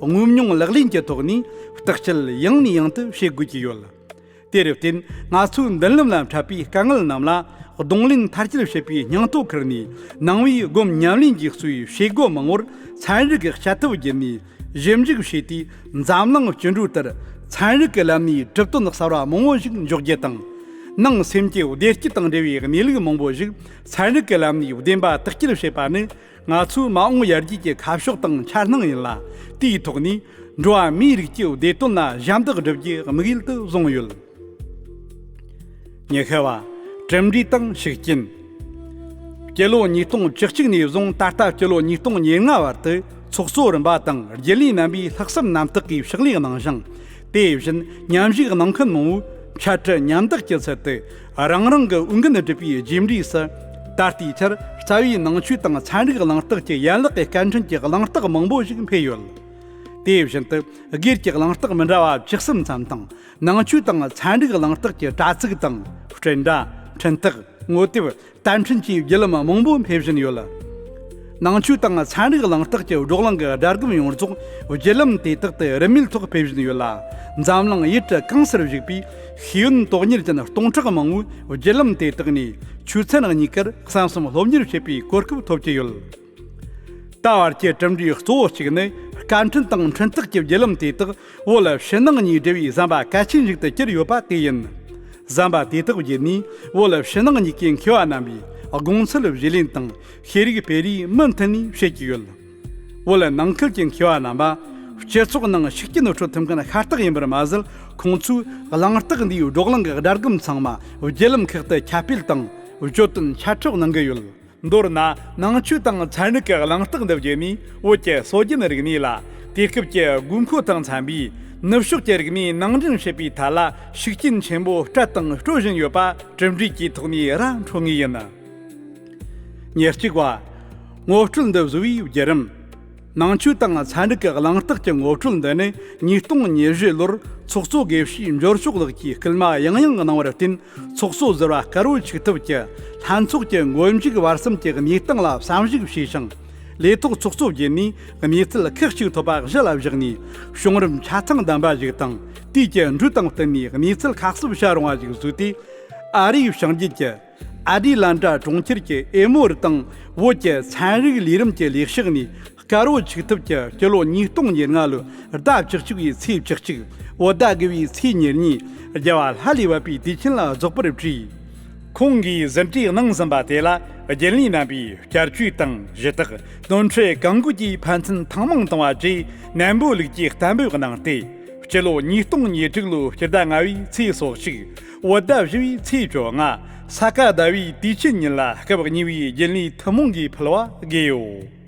དངོས་མྱོང་ལག་ལེན་གྱི་ཐོག་ནས་བརྟག་དཔྱད་ཡང་ནས་ཡང་དུ་བྱེད་དགོས་ཀྱི་ཡོད། དེར་བརྟེན། ང་ཚོའི་མདུན་ལམ་ལ་འཕྲད་པའི་དཀའ་ངལ་རྣམས་ལ་གདོང་ལེན་མཐར་སྐྱེལ་བྱེད་པའི་སྙིང་སྟོབས་ཁུར་ནས། ནང་པའི་སྒོམ་ཉམས་ལེན་གྱིས་གཙོས་པའི་བྱེད་སྒོ་མང་པོར་ཚན་རིག་གི་བྱ་ཐབས་བརྒྱུད་ནས་ཞིབ་འཇུག་བྱས་ཏེ། འཛམ་གླིང་སྐྱེ་འགྲོ་ལྟར་ཚན་རིག་གི་ལམ་ནས་གྲུབ་དོན་གསར་བ་མང་པོ་ཞིག་འཇོག་རྒྱུ་དང་། ནང་སེམས་ཀྱི་བདེ་སྐྱིད་དང་འབྲེལ་བའི་གནས་ལུགས་མང་པོ་ཞིག་ཚན་རིག་གི་ལམ་ནས་བདེན་པ་དག་སྐྱེལ་བྱེད་པ་ནི། ང་ཚོའི་མ་འོངས་ཡར་རྒྱས་ཀྱི་ཁ་ཕྱོགས་དང་འཆར་སྣང་ཡིན་ལ། དེའི་ཐོག་ནས་འགྲོ་བ་མིའི་རིགས་ཀྱི་བདེ་དོན་ལ་ཞབས་འདེགས་སྒྲུབ་རྒྱུའི་དམིགས་ཡུལ་དུ་བཟུང་ཡོད། ཉི་ཤུ་བ། གྲུབ་འབྲས་དང་ཤུགས་རྐྱེན། སྤྱི་ལོ་ཉིས་སྟོང་བཅུ་གཅིག་ནས་བཟུང་ད་ལྟ་སྤྱི་ལོ་ཉིས་སྟོང་ཉེར་ལྔ་བར་དུ། ཚོགས་གཙོ་རིམ་པ་དང་རྒྱུན་ལས་རྣམ་པའི་ལྷག་བསམ་རྣམ་དག་གིས་ཕྱག་ལས་གནང་ཞིང་། དེ་བཞིན་མཉམ་ཞུགས་གནང་མཁན་མང་པོས་ཕྱག་བྲིས་མཉམ་འདེགས་ཀྱི་ཚུལ་དུ། རང་རང་གི་འོས་འགན་སྒྲུབ་པའི་རྗེས་འབྲས་སུ། ད་ལྟའི་ཆར་རྩ་བའི་ནང་ཆོས་དང་ཚན་རིག་གླེང་སྟེགས་ཀྱི་ཡན་ལག་གི་སྐད་འཕྲིན་གྱི་གླེང་སྟེགས་མང་པོ་ཞིག་འཕེལ་ཡོད། དེ་བཞིན་དུ། སྒེར་གྱི་གླེང་སྟེགས་མི་འདྲ་བ་བཅུ་གསུམ་ཙམ་དང་། ནང་ཆོས་དང་ཚན་རིག་གླེང་སྟེགས་ཀྱི་དྲ་ཚིགས་དང་། སྤྲིན་དྲ། འཕྲིན་སྟེགས། ངོ་དེབ། བསྟར་འཕྲིན་བཅས་བརྒྱུད་ལམ་མང་པོ་འཕེལ་བཞིན་ཡོད། ནང་ཆོས་དང་ཚན་རིག་གླེང་སྟེགས་ཀྱི་བགྲོ་གླེང་གི་སྒྲ་སྒམ་ཡོངས་རྫོགས་བརྒྱུད་ལམ་དེ་དག་ཏུ་རིན་མེད་ཐོག་ཕེབས་བཞིན་ཡོད་ལ། འཛམ་གླིང་ཡུལ་གྲུ་གང་སར་བཞུགས་པའི་ཤེས་ཡོན་དོན་གཉེར་ཅན་སྟོང་ཕྲག་མང་པོས་བརྒྱུད་ལམ་དེ་དག་ནས་ཆོས་ཚན་གཉིས་ཀར་གསན་བསམ་སློབ་གཉེར་བྱེད་པའི་གོ་སྐབས་ཐོབ་ཀྱི་ཡོད། ད་བར་གྱི་གྲུབ་འབྲས་གཙོ་བོ་གཅིག་ནི། སྐད་འཕྲིན་དང་འཕྲིན་སྟེགས་ཀྱི་བརྒྱུད་ལམ་དེ་དག་བོད་ཕྱི་ནང་གཉིས་འབྲེལ་བའི་ཟམ་པ་གལ་ཆེན་ཞིག་ཏུ་གྱུར་ཡོད་པ་དེ་ཡིན། ཟམ་པ་དེ་དག་བརྒྱུད་ནས་བོད་ཕྱི་ནང་གཉིས་ཀའི་མཁས་པ་རྣམ་པས་དགོངས་ཚུལ་བརྗེ་ལེན་དང་ཤེས་རིག་སྤེལ་རེས་མུ་མཐུད་ནས་བྱེད་ཀྱི་ཡོད། བོད་ནང་ཁུལ་གྱི་མཁས་པ་རྣམ་པ། སྤྱི་ཚོགས་ནང་ཤུགས་རྐྱེན་སྤྲོད་ཐུབ་མཁན་ཤ་སྟག་ཡིན་པར་མ་ཟད། ཁོང་ཚོས་གླེང་སྟེགས་འདིའི་བགྲོ་གླེང་གི་སྒྲ་སྒམ་ཚང་མ་བརྒྱུད་ལམ་ཁག་ཏུ་ཁྱབ་སྤེལ་དང་བརྗོད་དོན་ཁྱབ་བསྒྲགས་གནང་གི་ཡོད། མདོར་ན་ནང་ཆོས་དང་ཚན་རིག་གི་གླེང་སྟེགས་འདི་བརྒྱུད་ནས་བོད་ཀྱི་སྲོལ་རྒྱུན་རིག་གནས་ལ། དུས་སྐབས་ཀྱི་དགོས་མཁོ་དང་འཚམ་པའི་ནུབ་ཕྱོགས་ཀྱི་རིག་གནས་ནང་འདྲེན་བྱེད་པའི་ཐད་ལ་ཤུགས་རྐྱེན་ཆེན་པོ་སྤྲད་དང་སྤྲོད་བཞིན་ཡོད་པ་གྲུབ་འབྲས་ཀྱི་ཐོག་ནས་ར་འཕྲོད་ངེས་ཡིན། ཉེར་གཅིག་པ། ངོ་སྤྲོད་འདི་བཟོ་བའི་བརྒྱུད་རིམ། ནང་ཆོས་དང་ཚན་རིག་གི་གླེང་སྟེགས་ཀྱི་ངོ་སྤྲོད་འདི་ནི་ཉིས་སྟོང་ཉེར་བཞི་ལོར་ཚོགས་གཙོ་དགེ་བཤེས་འབྱོར་ཕྱུག་ལགས་ཀྱིས་སྐུལ་མ་ཡང་ཡང་གནང་བར་བརྟེན། ཚོགས་གཙོ་ཟུར་པ་དཀར་བོ་ཆིག་ཐུབ་ཀྱིས་ལྷན་ཚོགས་ཀྱི་མགོ་མཇུག་བར་གསུམ་གྱི་གནས་སྟངས་ལ་བསམ་གཞིག་བྱས་ཤིང་། ལས་ཐོག་ཚོགས་གཙོ་བརྒྱུད་ནས་གནས་ཚུལ་ཁག་ཅིག་ཐོབ་པ་གཞི་ལ་བཞག་ནས། བྱུང་རིམ་ཆ་ཚང་ལྡན་པ་ཞིག་དང་། དུས་ཀྱི་འགྲོས་དང་བསྟུན་ནས་གནས་ཚུལ་ཁ་གསབ་བྱ་རུང་བ་ཞིག་བཟོས་ཏེ། ཨ་རིའི་བྱང་རྒྱུད་ཀྱི་ཨ་ཌི་ལན་ཌ་གྲོང་ཁྱེར་གྱི་ཨེ་མོ་རི་དང་བོད་ཀྱི་ཚན་རིག་ལས་རིམ་གྱི་ལས་ཤག་ནས། དཀར་བོ་ཆིག་ཐུབ་ཀྱིས་སྤྱི་ལོ་ཉིས་སྟོང་ཉེར་ལྔ་ལོའི་ཟླ་བཅུ་གཅིག་པའི་ཚེས་བཅུ་གཅིག་བོད་ཟླ་དགུ་པའི་ཚེས་ཉེར་གཉིས། རྒྱལ་བ་ལྷ་ལས་བབས་པའི་དུས་ཆེན་ལ་རྫོགས་པར་བྲིས། ཁོང་གིས་ཟིན་བྲིས་གནང་ཟིན་པ་དེ་ལ་རྒྱུན་ལས་རྣམ་པས་བསྐྱར་བཅོས་དང་ཞུ་དག། དོན་འཁྲིད་གང་དགོས་ཀྱི་ཕན་ཚུན་ཐེངས་མང་བཏང་བ་བཅས་ནན་པོ་ལེགས་ཀྱིས་གཏན་འབེབས་གནང་སྟེ། སྤྱི་ལོ་ཉིས་སྟོང་ཉེར་དྲུག་ལོའི་སྤྱི་ཟླ་ལྔ་པའི་ཚེས་སོ་གཅིག་བོད་ཟླ་བཞི་པའི་ཚེས་བཅོ་ལྔ། ས་ག་ཟླ་བའི་དུས་ཆེན་ཉིན་ལ་སྐབས་གཉིས་པའི་རྒྱུན་ལས་ཐུན་མོང་གིས་ཕུལ་བ་དགོས་ཡོད།